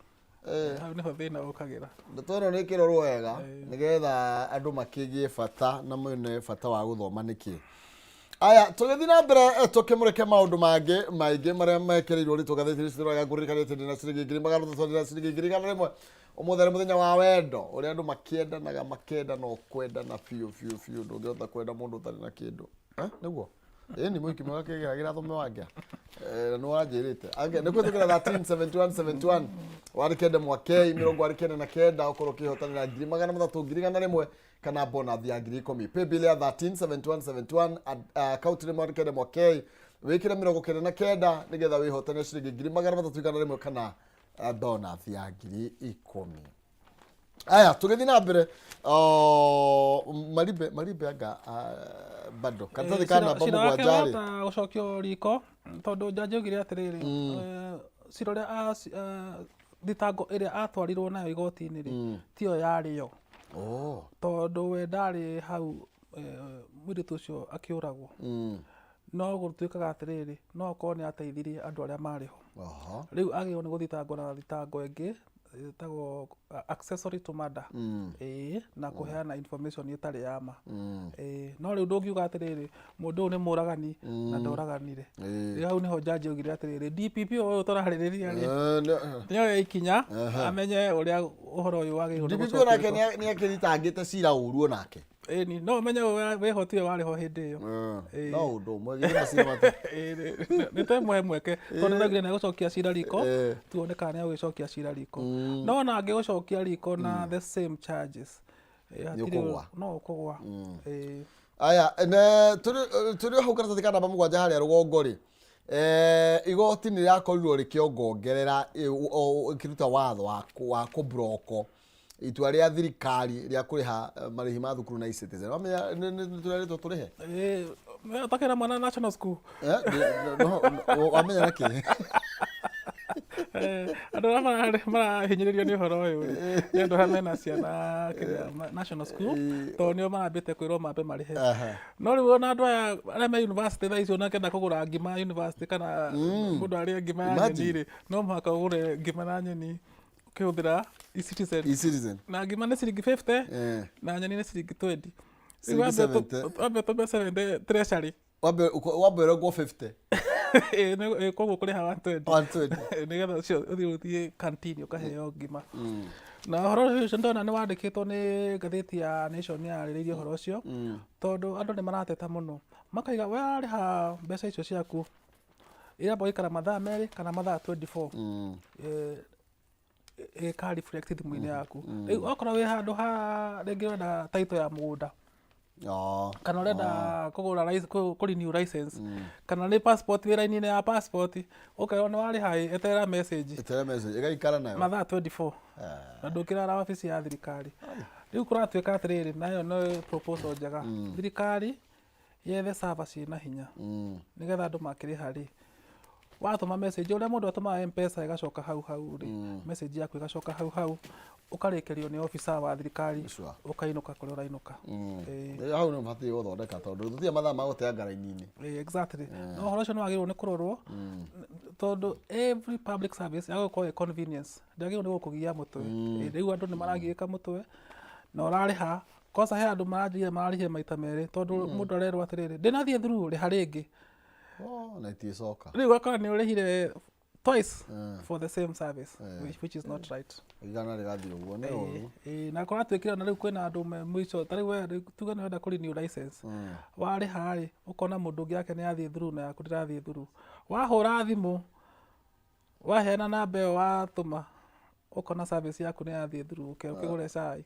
Hau nĩho thĩna ũkagĩra. Ndeto ĩno nĩ ĩkĩrorwo wega nĩgetha andũ makĩgĩe bata na mone bata wa gũthoma nĩkĩ. Aya, tũgĩthiĩ na mbere tũkĩmũrĩke maũndũ mangĩ maingĩ marĩa mekĩrĩirwo rĩtũ ngathĩti-inĩ citũ wega ngũririkanĩte ndĩna ciringi 300,000, ndĩna ciringi 100,000. Ũmũthĩ arĩ mũthenya wa wendo ũrĩa andũ makĩendanaga, makendana o kwendana biũ biũ biũ, ndũngĩhota kwenda mũndũ ũtarĩ na kĩndũ. Nĩguo? Ĩni mũhiki mwega kĩgeragĩra thome wangĩa. Na nĩ wanjĩrĩte. Ange nĩ kũhĩtũkĩra 13 71 71 warĩ kenda mwakei mĩrongo arĩ kenda na kenda ũkorwo ũkĩhotanĩra 300,000, 100,000 kana bonus ya 10,000. Paybill ya 13 71 71, account nĩ mwarĩ kenda mwakei wĩkĩre 99 nĩgetha wĩhotanĩre ciringi 300,100 kana bonus ya 10,000. Aya, tũgĩthiĩ na mbere, Maribe, Maribe anga bado karatathi ka namba Cira wake 7 rĩ. wahota gũcokio riko tondũ jaji augire atĩrĩrĩ, cira ũrĩa thitango ĩrĩa atwarirwo nayo igoti-inĩ rĩ, tiyo yarĩ yo. Tondũ we ndarĩ hau, mũirĩtu ũcio akĩũragwo. No gũtuĩkaga atĩrĩrĩ, no okorwo nĩ ateithirie andũ arĩa marĩ ho. Rĩu agĩrĩirwo nĩ gũthitangwo na thitango ĩngĩ ĩtagwo accessory to murder. Ĩĩ, na kũheana information ĩtarĩ ya ma. Ĩĩ, no rĩu ndũngiuga atĩrĩrĩ, mũndũ ũyũ nĩ mũragani na ndoraganire. Rĩu hau nĩho jaji augire atĩrĩrĩ, DPP ũyũ tũrarĩrĩria rĩ, nĩoye ikinya amenye ũrĩa ũhoro ũyũ wagĩrĩirwo nĩ DPP gũcokio onake riko. nĩ akĩthitangĩte cira ũru onake. Ĩni, no ũmenye wĩho tiwe warĩ ho hĩndĩ ĩyo. Ĩĩ. No ũndũ ũmwe, githĩ macira mati- Ĩĩ, nĩ twemũhe mweke tondũ nĩraugire nĩ egũcokia cira riko, tuone kana nĩ egũgĩcokia cira riko. No ona angĩgũcokia riko na the same charges, Nĩ hatirĩ ũkũgũa. No ũkũgũa. Ĩĩ. Aya, ne, tũrĩ hau karatathi ka namba 7 harĩa rũgongo rĩ, igoti nĩ rĩrakorirwo rĩkĩongongerera, rĩkĩruta watho wa kũmburoko itua rĩa thirikari rĩa kũrĩha marĩhi ma thukuru na eCitizen. Wamenya nĩ tũrerĩtwo tũrĩhe? Ĩĩ, ũtakĩra mwana national school. Wamenya nĩkĩ? Andũ arĩa marahinyĩrĩrio nĩ ũhoro ũyũ rĩ, nĩ andũ arĩa mena ciana kĩrĩa national school, tondũ nĩo marambĩte kwĩrwo mambe marĩhe. No rĩu ona andũ aya arĩa me university thaa ici ona akĩenda kũgũra ngima ya university kana mũndũ arĩe ngima ya Imagine. nyeni rĩ, no mũhaka ũgũre ngima na nyeni ũkĩhũthĩra eCitizen. E-Citizen. Na ngima nĩ ciringi 50 na nyeni nĩ ciringi 20. Rĩu Ciringi 70. Wambe ũtũme 70 treasury. Wambe ũrengwo 50. Ĩĩ, koguo kũrĩha 120. 120. Nĩgetha ũcio ũthiĩ ũthiĩ canteen ũkaheo ngima. Na ũhoro ũcio ndona nĩ wandĩkĩtwo nĩ ngathĩti ya Nation nĩ yarĩrĩirie ũhoro ũcio, tondũ andũ nĩ marateta mũno makaiga we warĩha mbeca icio ciaku iramba gũikara mathaa 2 kana mathaa 24 ĩka reflect thimũ-inĩ yaku. Rĩu okorwo wĩ handũ ha rĩngĩ ũrenda title ya mũgũnda, kana ũrenda kũgũra kũ renew license, kana nĩ passport, wĩ raini-inĩ ya passport, ũkerwo nĩ warĩha ĩ, eterera message. Eterera message ĩgaikara nayo mathaa 24 na ndũkĩrara wabici ya thirikari. Rĩu kũratuĩka atĩrĩrĩ, nayo nĩ proposal njega, thirikari yethe server ciĩna hinya nĩgetha andũ makĩrĩha rĩ, watũma message ũrĩa mũndũ atũmaga M-Pesa ĩgacoka hau hau rĩ, message yaku ĩgacoka hau hau, ũkarĩkĩrio nĩ officer wa thirikari, ũkainũka kũrĩa ũrainũka. Hau nĩ ũbatiĩ gũthondeka tondũ tũtirĩ mathaa ma gũteanga raini-inĩ. Exactly. No ũhoro ũcio nĩ wagĩrĩirwo nĩ kũrorwo tondũ every public service yagĩrĩirwo gũkorwo ĩ convenience, ndĩagĩrĩirwo nĩ gũkũgia mũtwe. Rĩu andũ nĩ maragiĩka mũtwe na ũrarĩha kwanza, he andũ maranjĩrire mararĩhire maita merĩ tondũ mũndũ arerwo atĩrĩrĩ, ndĩnathiĩ through, rĩha rĩngĩ. Oh, na iticoka. Rĩu ũgakora nĩ ũrĩhire twice for the same service, which is not right. Igana rĩgathiĩ ũguo, nĩ ũru. Ĩĩ, na kũratuĩkire ona rĩu kwĩna andũ me mũico, ta rĩu we rĩu tuge nĩ ũrenda kũ renew license, warĩha rĩ, ũkona mũndũ ũngĩ yake nĩ yathiĩ through na yaku ndĩrathiĩ through. Wahũra thimũ, waheana namba ĩyo watũma, ũkona service yaku nĩ yathiĩ through, ũkĩgũre cai.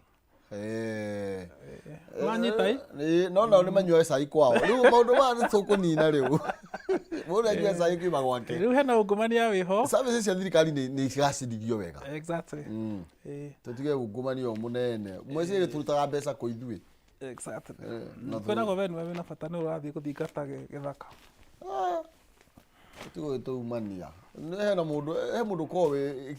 Wanyita ĩ? Ĩĩ, no nao nĩ manyuaga cai kwao. Rĩu maũndũ maya nĩ tũkũnina rĩu. Mũndũ anyua cai kiuma gwake. Rĩu hena ungumania wĩho. Services cia thirikari nĩ cigacĩrithio wega. Exactly. Ĩĩ. Tũtige ungumania ũyũ mũnene. Mweciria tũrutaga mbeca kũ ithuĩ? Exactly. Na Kwĩragwo we nĩwe wĩna bata, nĩ ũrathiĩ gũthingata gĩthaka. Tũtige gũtũumania. Hena mũndũ, he mũndũ ũkoragwo wĩ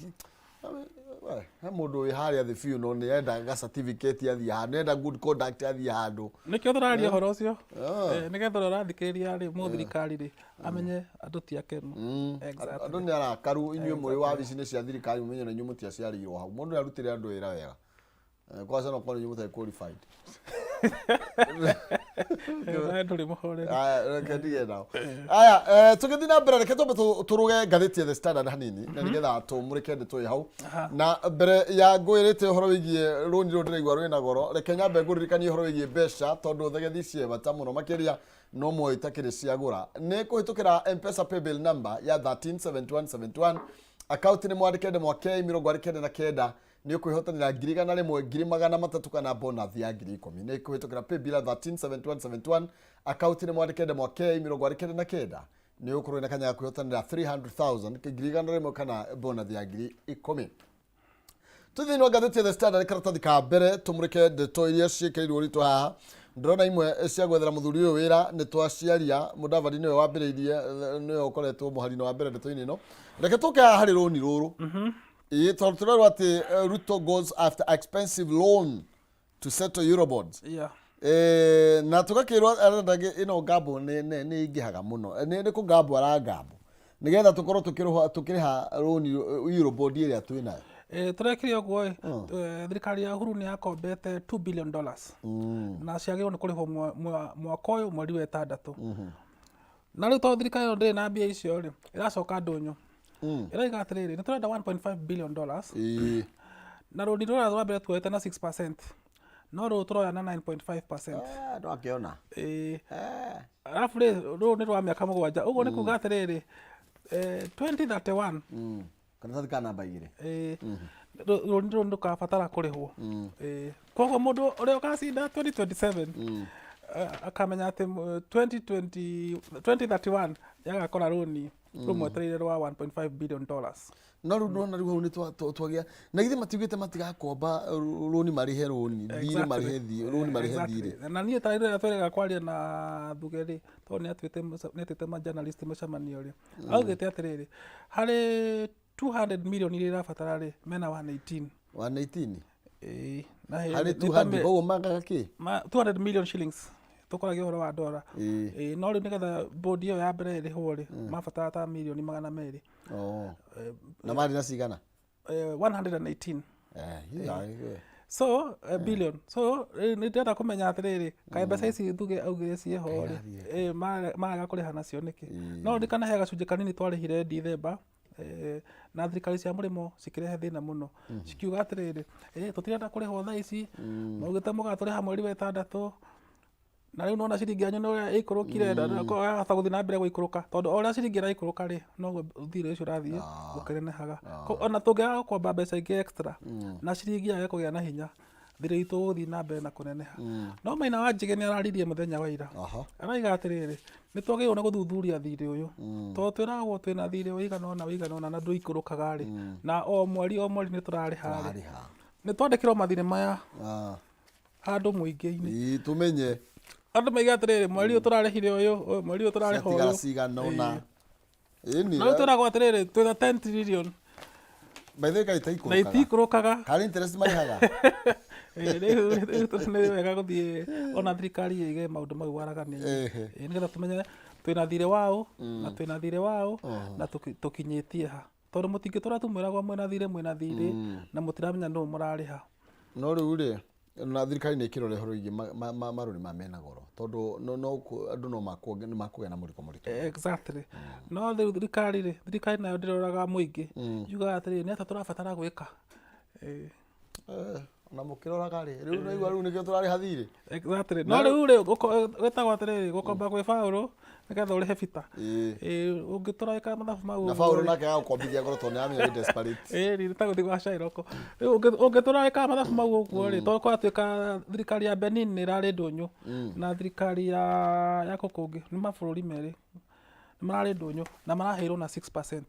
we, he mũndũ wĩ harĩa thĩ biũ no nĩ enda ga certificate athiĩ handũ, nĩ enda good conduct athiĩ handũ. Nĩkĩo tũraria ũhoro ũcio. Nĩgetha ũrĩa ũrathikĩrĩria rĩ, mũthirikari rĩ, amenye andũ ti akenu. Exactly. Andũ nĩ arakaru. Inyuĩ mũrĩ wabici-inĩ cia thirikari, mũmenye na inyuĩ mũtiaciarĩirwo hau. Mũndũ nĩ arutĩre andũ wĩra wega. Kwanza no korwo inyuĩ mũtarĩ qualified. Nawe ndũrĩ mũhoreri. Aya, reke ndige nao. Aya, tũgĩthiĩ na mbere, reke twambe tũrũge ngathĩti ya The Standard hanini na nĩgetha tũmũrĩke ndeto ĩ hau. Na mbere ya ngwĩrĩte ũhoro wĩgiĩ rũni rũrũ ndĩraigua rwĩna goro, reke nyambe ngũririkanie ũhoro wĩgiĩ mbeca tondũ thegethi ciĩ bata mũno makĩria no moĩ itakĩrĩ ciagũra. Nĩ kũhĩtũkĩra M-Pesa paybill number ya 137171, akaunti nĩ mwandĩke ndemwa K 49 nĩ ũkwĩhotanĩra 100,000, 300,000 kana bonus ya 10,000. Nĩ kũhĩtũkĩra paybill ya 137171, akaunti nĩ mwandĩke ndemwa K 49, nĩ ũgũkorwo na kanya ga kwĩhotanĩra 300,000, 100,000 kana bonus ya 10,000. Tũthiĩ thĩinĩ wa ngathĩti ya The Standard karatathi ka mbere tũmũrĩke ndeto iria ciĩkĩrĩirwo ũritũ haha. Ndĩrona imwe cia gwethera mũthuri ũyũ wĩra nĩ twaciaria. Mũdavadi nĩwe wambĩrĩirie, nĩwe ũkoretwo mũhari-inĩ wa mbere ndeto-inĩ ĩno. Reke tũke haha harĩ rũni rũrũ. Ĩĩ, tondũ tũrerwo atĩ Ruto goes after expensive loan to settle Eurobonds. Na tũgakĩrwo arenda ĩno ngambo nĩ ingĩhaga mũno. Nĩ kũngambo arangambo nĩgetha tũkorwo tũkĩrĩha rũni Eurobond ĩrĩa twĩ nayo. Tũrekire ũguo ĩ, thirikari ya Uhuru nĩ yakombete $2 billion na ciagĩrĩirwo nĩ kũrĩhwo mwaka ũyũ mweri wa ĩtandatũ. Na rĩu tondũ thirikari ĩno ndĩrĩ na mbia icio rĩ, ĩracoka ndũnyũ, ĩroiga atĩrĩrĩ, nĩ tũrenda $1.5 billion na rũni rũrĩa rwa mbere tuoete na 6%, no rũrũ tũroya na 9.5%. Ah, ndwakĩona. Ĩĩ. Arabu rĩ, rũrũ nĩ rwa mĩaka 7, ũguo nĩ kuga atĩrĩrĩ, 2031. Karatathi ka namba 2. Ĩĩ, rũni rũrũ nĩ rũkabatara kũrĩhwo. Ĩĩ. Koguo mũndũ ũrĩa ũgacinda 2027 akamenya atĩ 2020 2031 nĩ agakora rũni rũmwetereire rwa $1.5 billion. No rĩu ndona rĩu hau nĩ twagĩa na githĩ matiugĩte matigakomba rũni marĩhe rũni thirĩ, marĩhe thiĩ rũni marĩhe thirĩ. Na niĩ ta rĩrĩa twerega kwaria na Thuge rĩ, tondũ nĩ atuĩte ma journalist mũcemanio rĩ, augĩte atĩrĩrĩ, harĩ 200 million iria irabatara rĩ, mena 118. 118? Ĩĩ, na he- Harĩ nĩ ta 200 koguo magaga kĩ? 200 million shillings, tũkoragia ũhoro wa ndora. Ĩĩ. Ĩĩ, no rĩu nĩgetha bond ĩyo ya mbere ĩrĩhwo rĩ, mabatara ta mirioni 200. Oh. Na marĩ na cigana? 118. Eh, So billion. So nĩ ndĩrenda kũmenya atĩrĩrĩ, kaĩ mbeca ici Thuge augire ciĩho rĩ, marega kũrĩha nacio nĩkĩ? No ririkana he gacunjĩ kanini twarĩhire Dithemba, na thirikari cia mũrĩmo cikĩrehe thĩna mũno, cikiuga atĩrĩrĩ, tũtirenda kũrĩhwo thaa ici, maugĩte mũgatũrĩha mweri wa ĩtandatũ. Na rĩu nona ciringi yanyu nĩ ũrĩa ĩikũrũkire, na yahota gũthiĩ na mbere gũikũrũka, tondũ o ũrĩa ciringi ĩraikũrũka rĩ, noguo thirĩ ũcio ũrathiĩ ũkĩnenehaga. Ona tũngĩaga gũkomba mbeca ingĩ extra na ciringi yage kũgĩa na hinya, thirĩ witũ ũgũthiĩ na mbere na kũneneha. No Maina wa Njĩgĩ nĩ araririe mũthenya wa ira, araiga atĩrĩrĩ, nĩ twagĩrĩirwo nĩ gũthuthuria thirĩ ũyũ, tondũ twĩragwo twĩna thirĩ ũigana ũna ũigana ũna na ndũikũrũkaga rĩ, na o mweri o mweri nĩ tũrarĩha rĩ, nĩ twandĩkĩrwo mathirĩ maya handũ mũingĩ-inĩ. Ĩĩ, tũmenye. Andũ maiga atĩrĩrĩ, mweri ũyũ tũrarĩhire ũyũ, ũyũ mweri ũyũ tũrarĩha Ciatigara ũyũ. cigana ũna. Ĩni. Na rĩu twĩragwo atĩrĩrĩ, twĩna 10 trillion. By the way, kaĩ Na itaikũrũkaga? itiikũrũkaga. Karĩ interest marĩhaga? Ĩĩ, rĩu nĩ wega gũthiĩ ona thirikari ĩige maũndũ mau waragania-inĩ. Ĩĩ, nĩgetha tũmenye twĩna thirĩ waũ na twĩna thirĩ waũ na tũkinyĩtie ha. Tondũ mũtingĩtũra tu mwĩragwo mwĩna thirĩ mwĩna thirĩ na mũtiramenya nũ mũrarĩha. No rĩu rĩ, na thirikari nĩ ĩkĩrore ũhoro wĩgiĩ marũni maya mena goro, tondũ no andũ no nĩ makũgĩa na mũrigo mũritũ. Exactly. No rĩu thirikari rĩ, thirikari nayo ndĩroraga mũingĩ, yugaga atĩrĩrĩ, nĩ atĩa tũrabatara gwĩka? Ona mũkĩroraga rĩ, rĩu naigua rĩu nĩkĩo tũrarĩha thirĩ. Exactly. No rĩu rĩ, gwĩtagwo atĩrĩrĩ, gũkomba gwĩ baũrũ nĩgetha ũrĩhe bita. Ĩĩ, ũngĩtũra wĩkaga mathabu mau Na ũguo baũrũ rĩ. Nake agagũkombithia goro tondũ nĩaramenya wĩ desperate. Ĩĩ, nĩ ta gũthiĩ gwa Shylock. Rĩu ũngĩtũra wĩkaga mathabu mau ũguo rĩ, tondũ kwatuĩka thirikari ya Benin nĩ ĩrarĩ ndũnyũ na thirikari ya kũ kũngĩ, nĩ mabũrũri merĩ, nĩ mararĩ ndũnyũ na maraheirwo na 6%.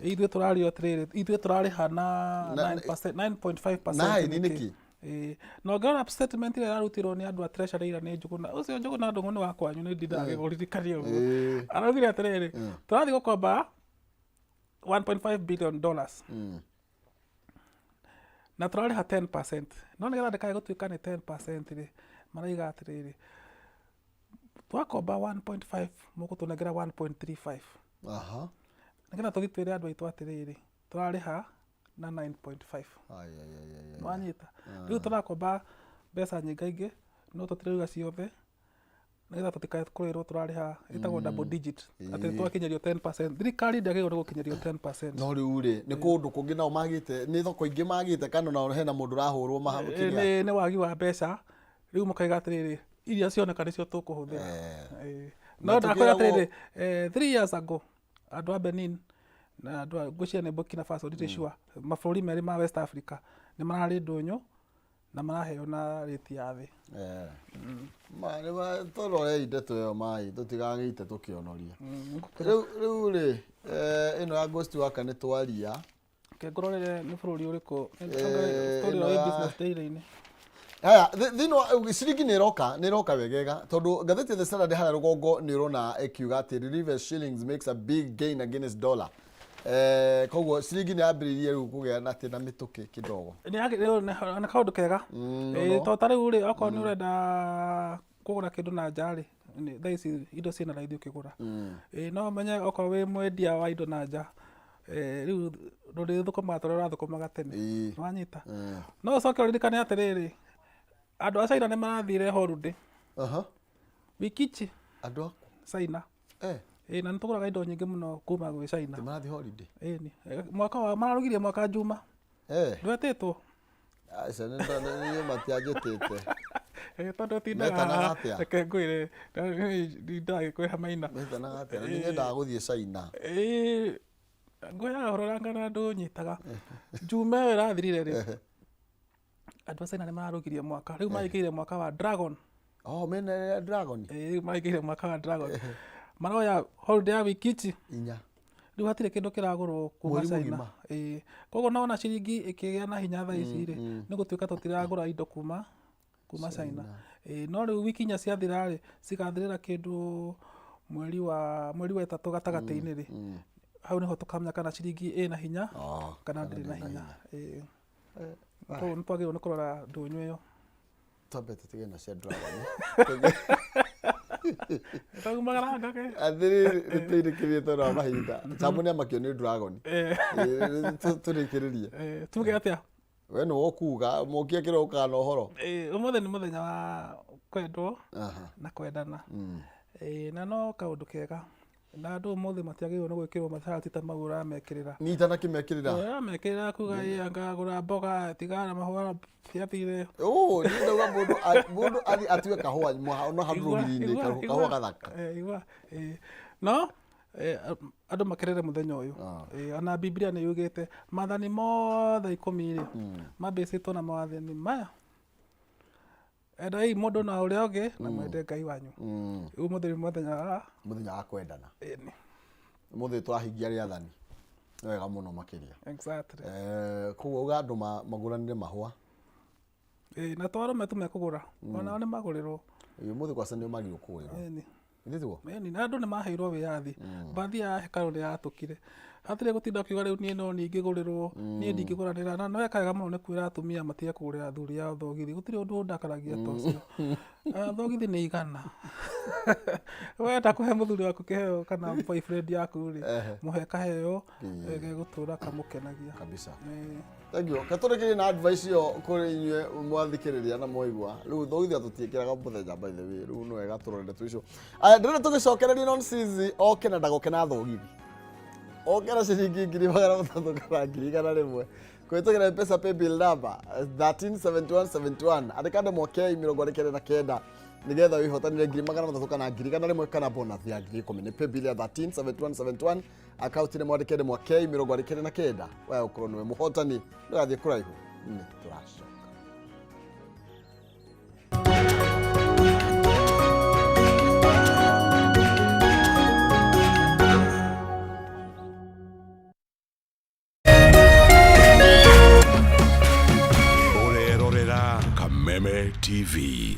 Ithuĩ tũrario atĩrĩrĩ, ithuĩ tũrarĩha na 9%, 9.5%. Nine nĩkĩ? Ĩĩ. Na ũngĩrora statement ĩrĩa ĩrarutirwo nĩ andũ a Treasury ira nĩ Njũgũna, ũcio Njũgũna Ndũng'ũ nĩ wa kwanyu, nĩ ndindaga ngĩkũririkania ũguo. Araugire atĩrĩrĩ, tũrathiĩ gũkomba 1.5 billion dollars na tũrarĩha 10%, no nĩgetha ndĩkae gũtuĩka nĩ 10% rĩ, maraiga atĩrĩrĩ, twakomba 1.5 mũgũtũnengera 1.35, nĩgetha tũthiĩ twĩre andũ aitũ atĩrĩrĩ, tũrarĩha na 9.5. Ai, ai, ai, ai, ai. Nĩwanyita? Rĩu tũrakomba mbeca nyingaingĩ, no tũtirauga ciothe nĩgetha tũtikae kwĩrwo tũrarĩha ĩtagwo double digit, atĩ twakinyĩrio 10%. Thirikari ndĩagĩrĩirwo nĩ gũkinyĩrio 10%. No rĩu rĩ, nĩ kũndũ kũngĩ nao magĩte, nĩ thoko ingĩ magĩte, kana nao hena mũndũ ũrahũrwo kĩrĩa? Nĩ wagi wa mbeca. Rĩu mũkaiga atĩrĩrĩ, iria cioneka nĩcio tũkũhũthĩra. Na No ndakwĩra tũkĩragwo- atĩrĩrĩ, 3 years ago andũ a Benin na andũ a, ngwĩciria nĩ Burkina Faso, ndirĩ sure, mabũrũri merĩ ma West Africa nĩ mararĩ ndũnyũ na maraheo na rĩti ya thĩ. Ma nĩ tũrorei ndeto ĩyo mai tũtigagĩite tũkĩonoria. Rĩu rĩ, ĩno ya Ghost Worker nĩ twaria. Reke ngũrorere nĩ bũrũri ũrĩkũ. Story Ĩno ĩyo ĩ Business Daily-inĩ. Haya, thĩinĩ wa ciringi nĩ ĩroka, nĩ ĩroka wegega, tondũ ngathĩti ya The Standard harĩa rũgongo nĩ ũrona ĩkiuga atĩ relief shillings makes a big gain against dollar. Koguo ciringi nĩ yambĩrĩirie rĩu kũgĩa na atĩ na mĩtũkĩ kidogo. Nĩ kaũndũ kega. Mũno. Tondũ ta rĩu rĩ, okorwo nĩ ũrenda kũgũra kĩndũ na nja rĩ, thaa ici indo ciĩna raithi ũkĩgũra. Ĩĩ, no ũmenye okorwo wĩ mwendia wa indo na nja, rĩu ndũrĩthũkũmaga ta ũrĩa ũrathũkũmaga tene. Nĩwanyita? No ũcoke ũririkane atĩrĩrĩ, andũ a China nĩ marathire holiday wiki ici. Andũ a China. Ĩĩ, na nĩ tũgũraga indo nyingĩ mũno kuma gwĩ China. Nĩ marathiĩ holiday? Ĩni. Mwaka wa mararugirie mwaka Juma. Ndwetĩtwo? Aca, niĩ matianjĩtĩte. Tondũ ũtindaga Metanaga haha, atĩa? Reke ngwĩre, ndindaga gĩkwĩra Maina. Metanaga atĩa? Na nĩ nyendaga gũthiĩ China. Ĩĩ, ngwĩraga ũhoro ũrĩa ngana ndũnyitaga. Juma ĩyo ĩrathirire rĩ, andũ a China nĩ mararugirie mwaka. Rĩu marĩkĩire mwaka wa Dragon. Oh, mena Dragon. Ĩĩ, rĩu marĩkĩire mwaka wa Dragon. Maroya holiday ya wiki ici 4. Rĩu hatirĩ kĩndũ kĩragũrwo kuma Mweri China. mũgima. Ĩĩ. Koguo nona ciringi ĩkĩgĩa na hinya thaa ici rĩ, nĩ gũtuĩka tũtiragũra indo kuma China. Ĩĩ, no rĩu wiki 4 ciathira rĩ, cigathirĩra kĩndũ mweri wa 3 gatagatĩ-inĩ rĩ. Hau nĩho tũkamenya kana ciringi ĩna hinya Ah, kana ndĩrĩ na hinya. Ĩĩ. Koguo nĩ twagĩrĩirwo nĩ kũrora ndũnyũ ĩyo. Twambe tũtige na cia dragon. Twaumagara ngake. Atĩrĩrĩ, nĩtũinĩkĩrie tondũ wa mahinda. Jambo nĩ amakio nĩ dragon. Tũrĩkĩrĩrie. Tuge atĩa? We nĩwe ũkuga mũkia kĩrokaga na ũhoro. Ũmũthĩ nĩ mũthenya wa kwendwo na kwendana. Na no kaũndũ kega. Na andũ ũmũthĩ matiagĩrĩirwo nĩ gwĩkĩrwo masharti ta mau ũramekĩrĩra. Niĩ itanakĩmekĩrĩra. Ũramekĩrĩra kuga ĩ anga gũra mboga tigana na mahũa ciathire. Ũ, niĩ ndauga mũndũ mũndũ athiĩ atue kahũa no handũ rũgiri-inĩ, kahũa gathaka. Igua, No andũ makerere mũthenya ũyũ. Ona Biblia nĩ yugĩte maathani mothe 10 rĩ, mambĩcĩtwo na mawathani maya. Endai mũndũ na ũrĩa ũngĩ na mwende Ngai wanyu. Rĩu ũmũthĩ nĩ mũthenya wa Mũthenya wa kwendana. Ĩni. Ũmũthĩ tũrahingia rĩathani. Nĩ wega mũno makĩria. Exactly. Koguo uga andũ magũranĩre mahũa. Ĩĩ, na to arũme tu mekũgũra, onao nĩ magũrĩrwo. Ĩĩ, ũmũthĩ kwaca nĩo magĩrĩirwo kũgũrĩrwo. Ĩni. Githĩ tiguo? Ĩni, na andũ nĩ maheirwo wĩyathi. Mbathi ya hekarũ nĩ yatũkire. Hatirĩ gũtinda ũkiuga rĩu niĩ no niĩ ingĩgũrĩrwo, niĩ ndingĩgũranĩra. Na nĩ weka wega mũno nĩ kwĩra atumia matige kũgũrĩra athuri ao thogithi. Gũtirĩ ũndũ ũndakaragia ta ũcio. Thogithi nĩ igana. Wenda kũhe mũthuri waku kĩheo kana boyfriend yaku rĩ, mũhe kaheo gegũtũra kamũkenagia. Kabisa. Ĩĩ. Thank you. Katũrĩkĩrie na advice ĩyo kũrĩ inyuĩ mwathikĩrĩria na mwaigua. Rĩu thogithi tũtiĩkĩraga mũthenya by the way. Rĩu no wega tũrore ndeto icio. Aya, ndĩrenda tũgĩcokererie non Sizi oke na ndagoke na thogithi. Oke na ciringi 300,000 kana 100,000. Kũhĩtũkĩra M-Pesa paybill number 137171. Andĩka ndemwa K 49 nĩgetha wĩhotanĩre 300,000 kana 100,000 kana bonus ya 10,000. Nĩ paybill ya 137171. Akaunti nĩ mwandĩke ndemwa K 49. We ũkorwo nĩwe mũhotani, ndũgathiĩ kũraihu, nĩ tũracoka. Ũrerorera Kameme TV.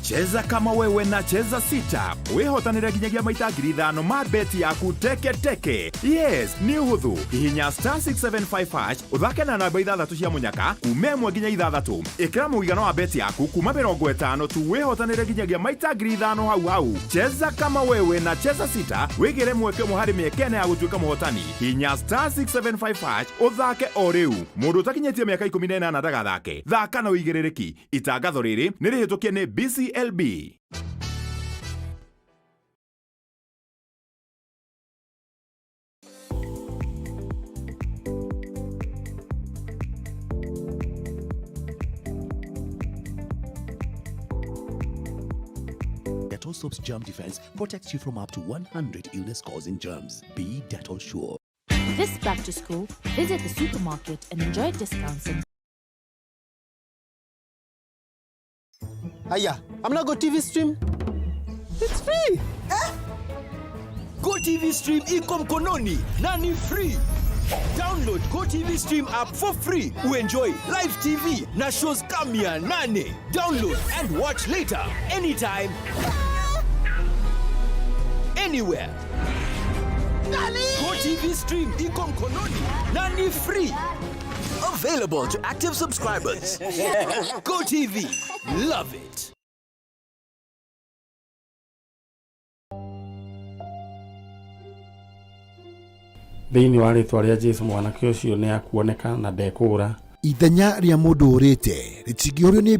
Cheza kama wewe na Cheza Sita wihotanire nginyagia maita 5,000 ma beti yaku teke teke. Yes, nĩ ũhũthũ. Hihinya star 675 hash ũthake na namba 6 cia mũnyaka kuma 1 nginya 6. Ĩkĩra mũigana wa beti yaku kuma 50 tu wihotanire nginyagia maita 5,000 hau hau. Cheza kama wewe na Cheza Sita wĩgĩre mweke ũmwe harĩ mĩeke ĩna ya gũtuĩka mũhotani. Hihinya star 675 hash ũthake o rĩu. Mũndũ ũtakinyĩtie mĩaka 18 ndagathake. Thaka na ũigĩrĩrĩki. Itangatho rĩrĩ nĩ rĩhĩtũkie nĩ BCLB. Dettol Soap's germ defense protects you from up to 100 illness-causing germs. Be Dettol sure. This back to school, visit the supermarket and enjoy discounts and Aya, I'm not GOtv stream. It's free. GOtv stream iko mkononi na ni free. Download GOtv stream app for free. Uenjoy live TV na shows kama 800. Download and watch later anytime, anywhere. GOtv stream iko mkononi na ni free. Available to active subscribers. GOtv, love it. Thĩinĩ wa rĩtwa rĩa Jesu mwanake ũcio nĩ akuoneka na ndekũũra. Ithenya rĩa mũndũ ũrĩte rĩtingĩũrio nĩ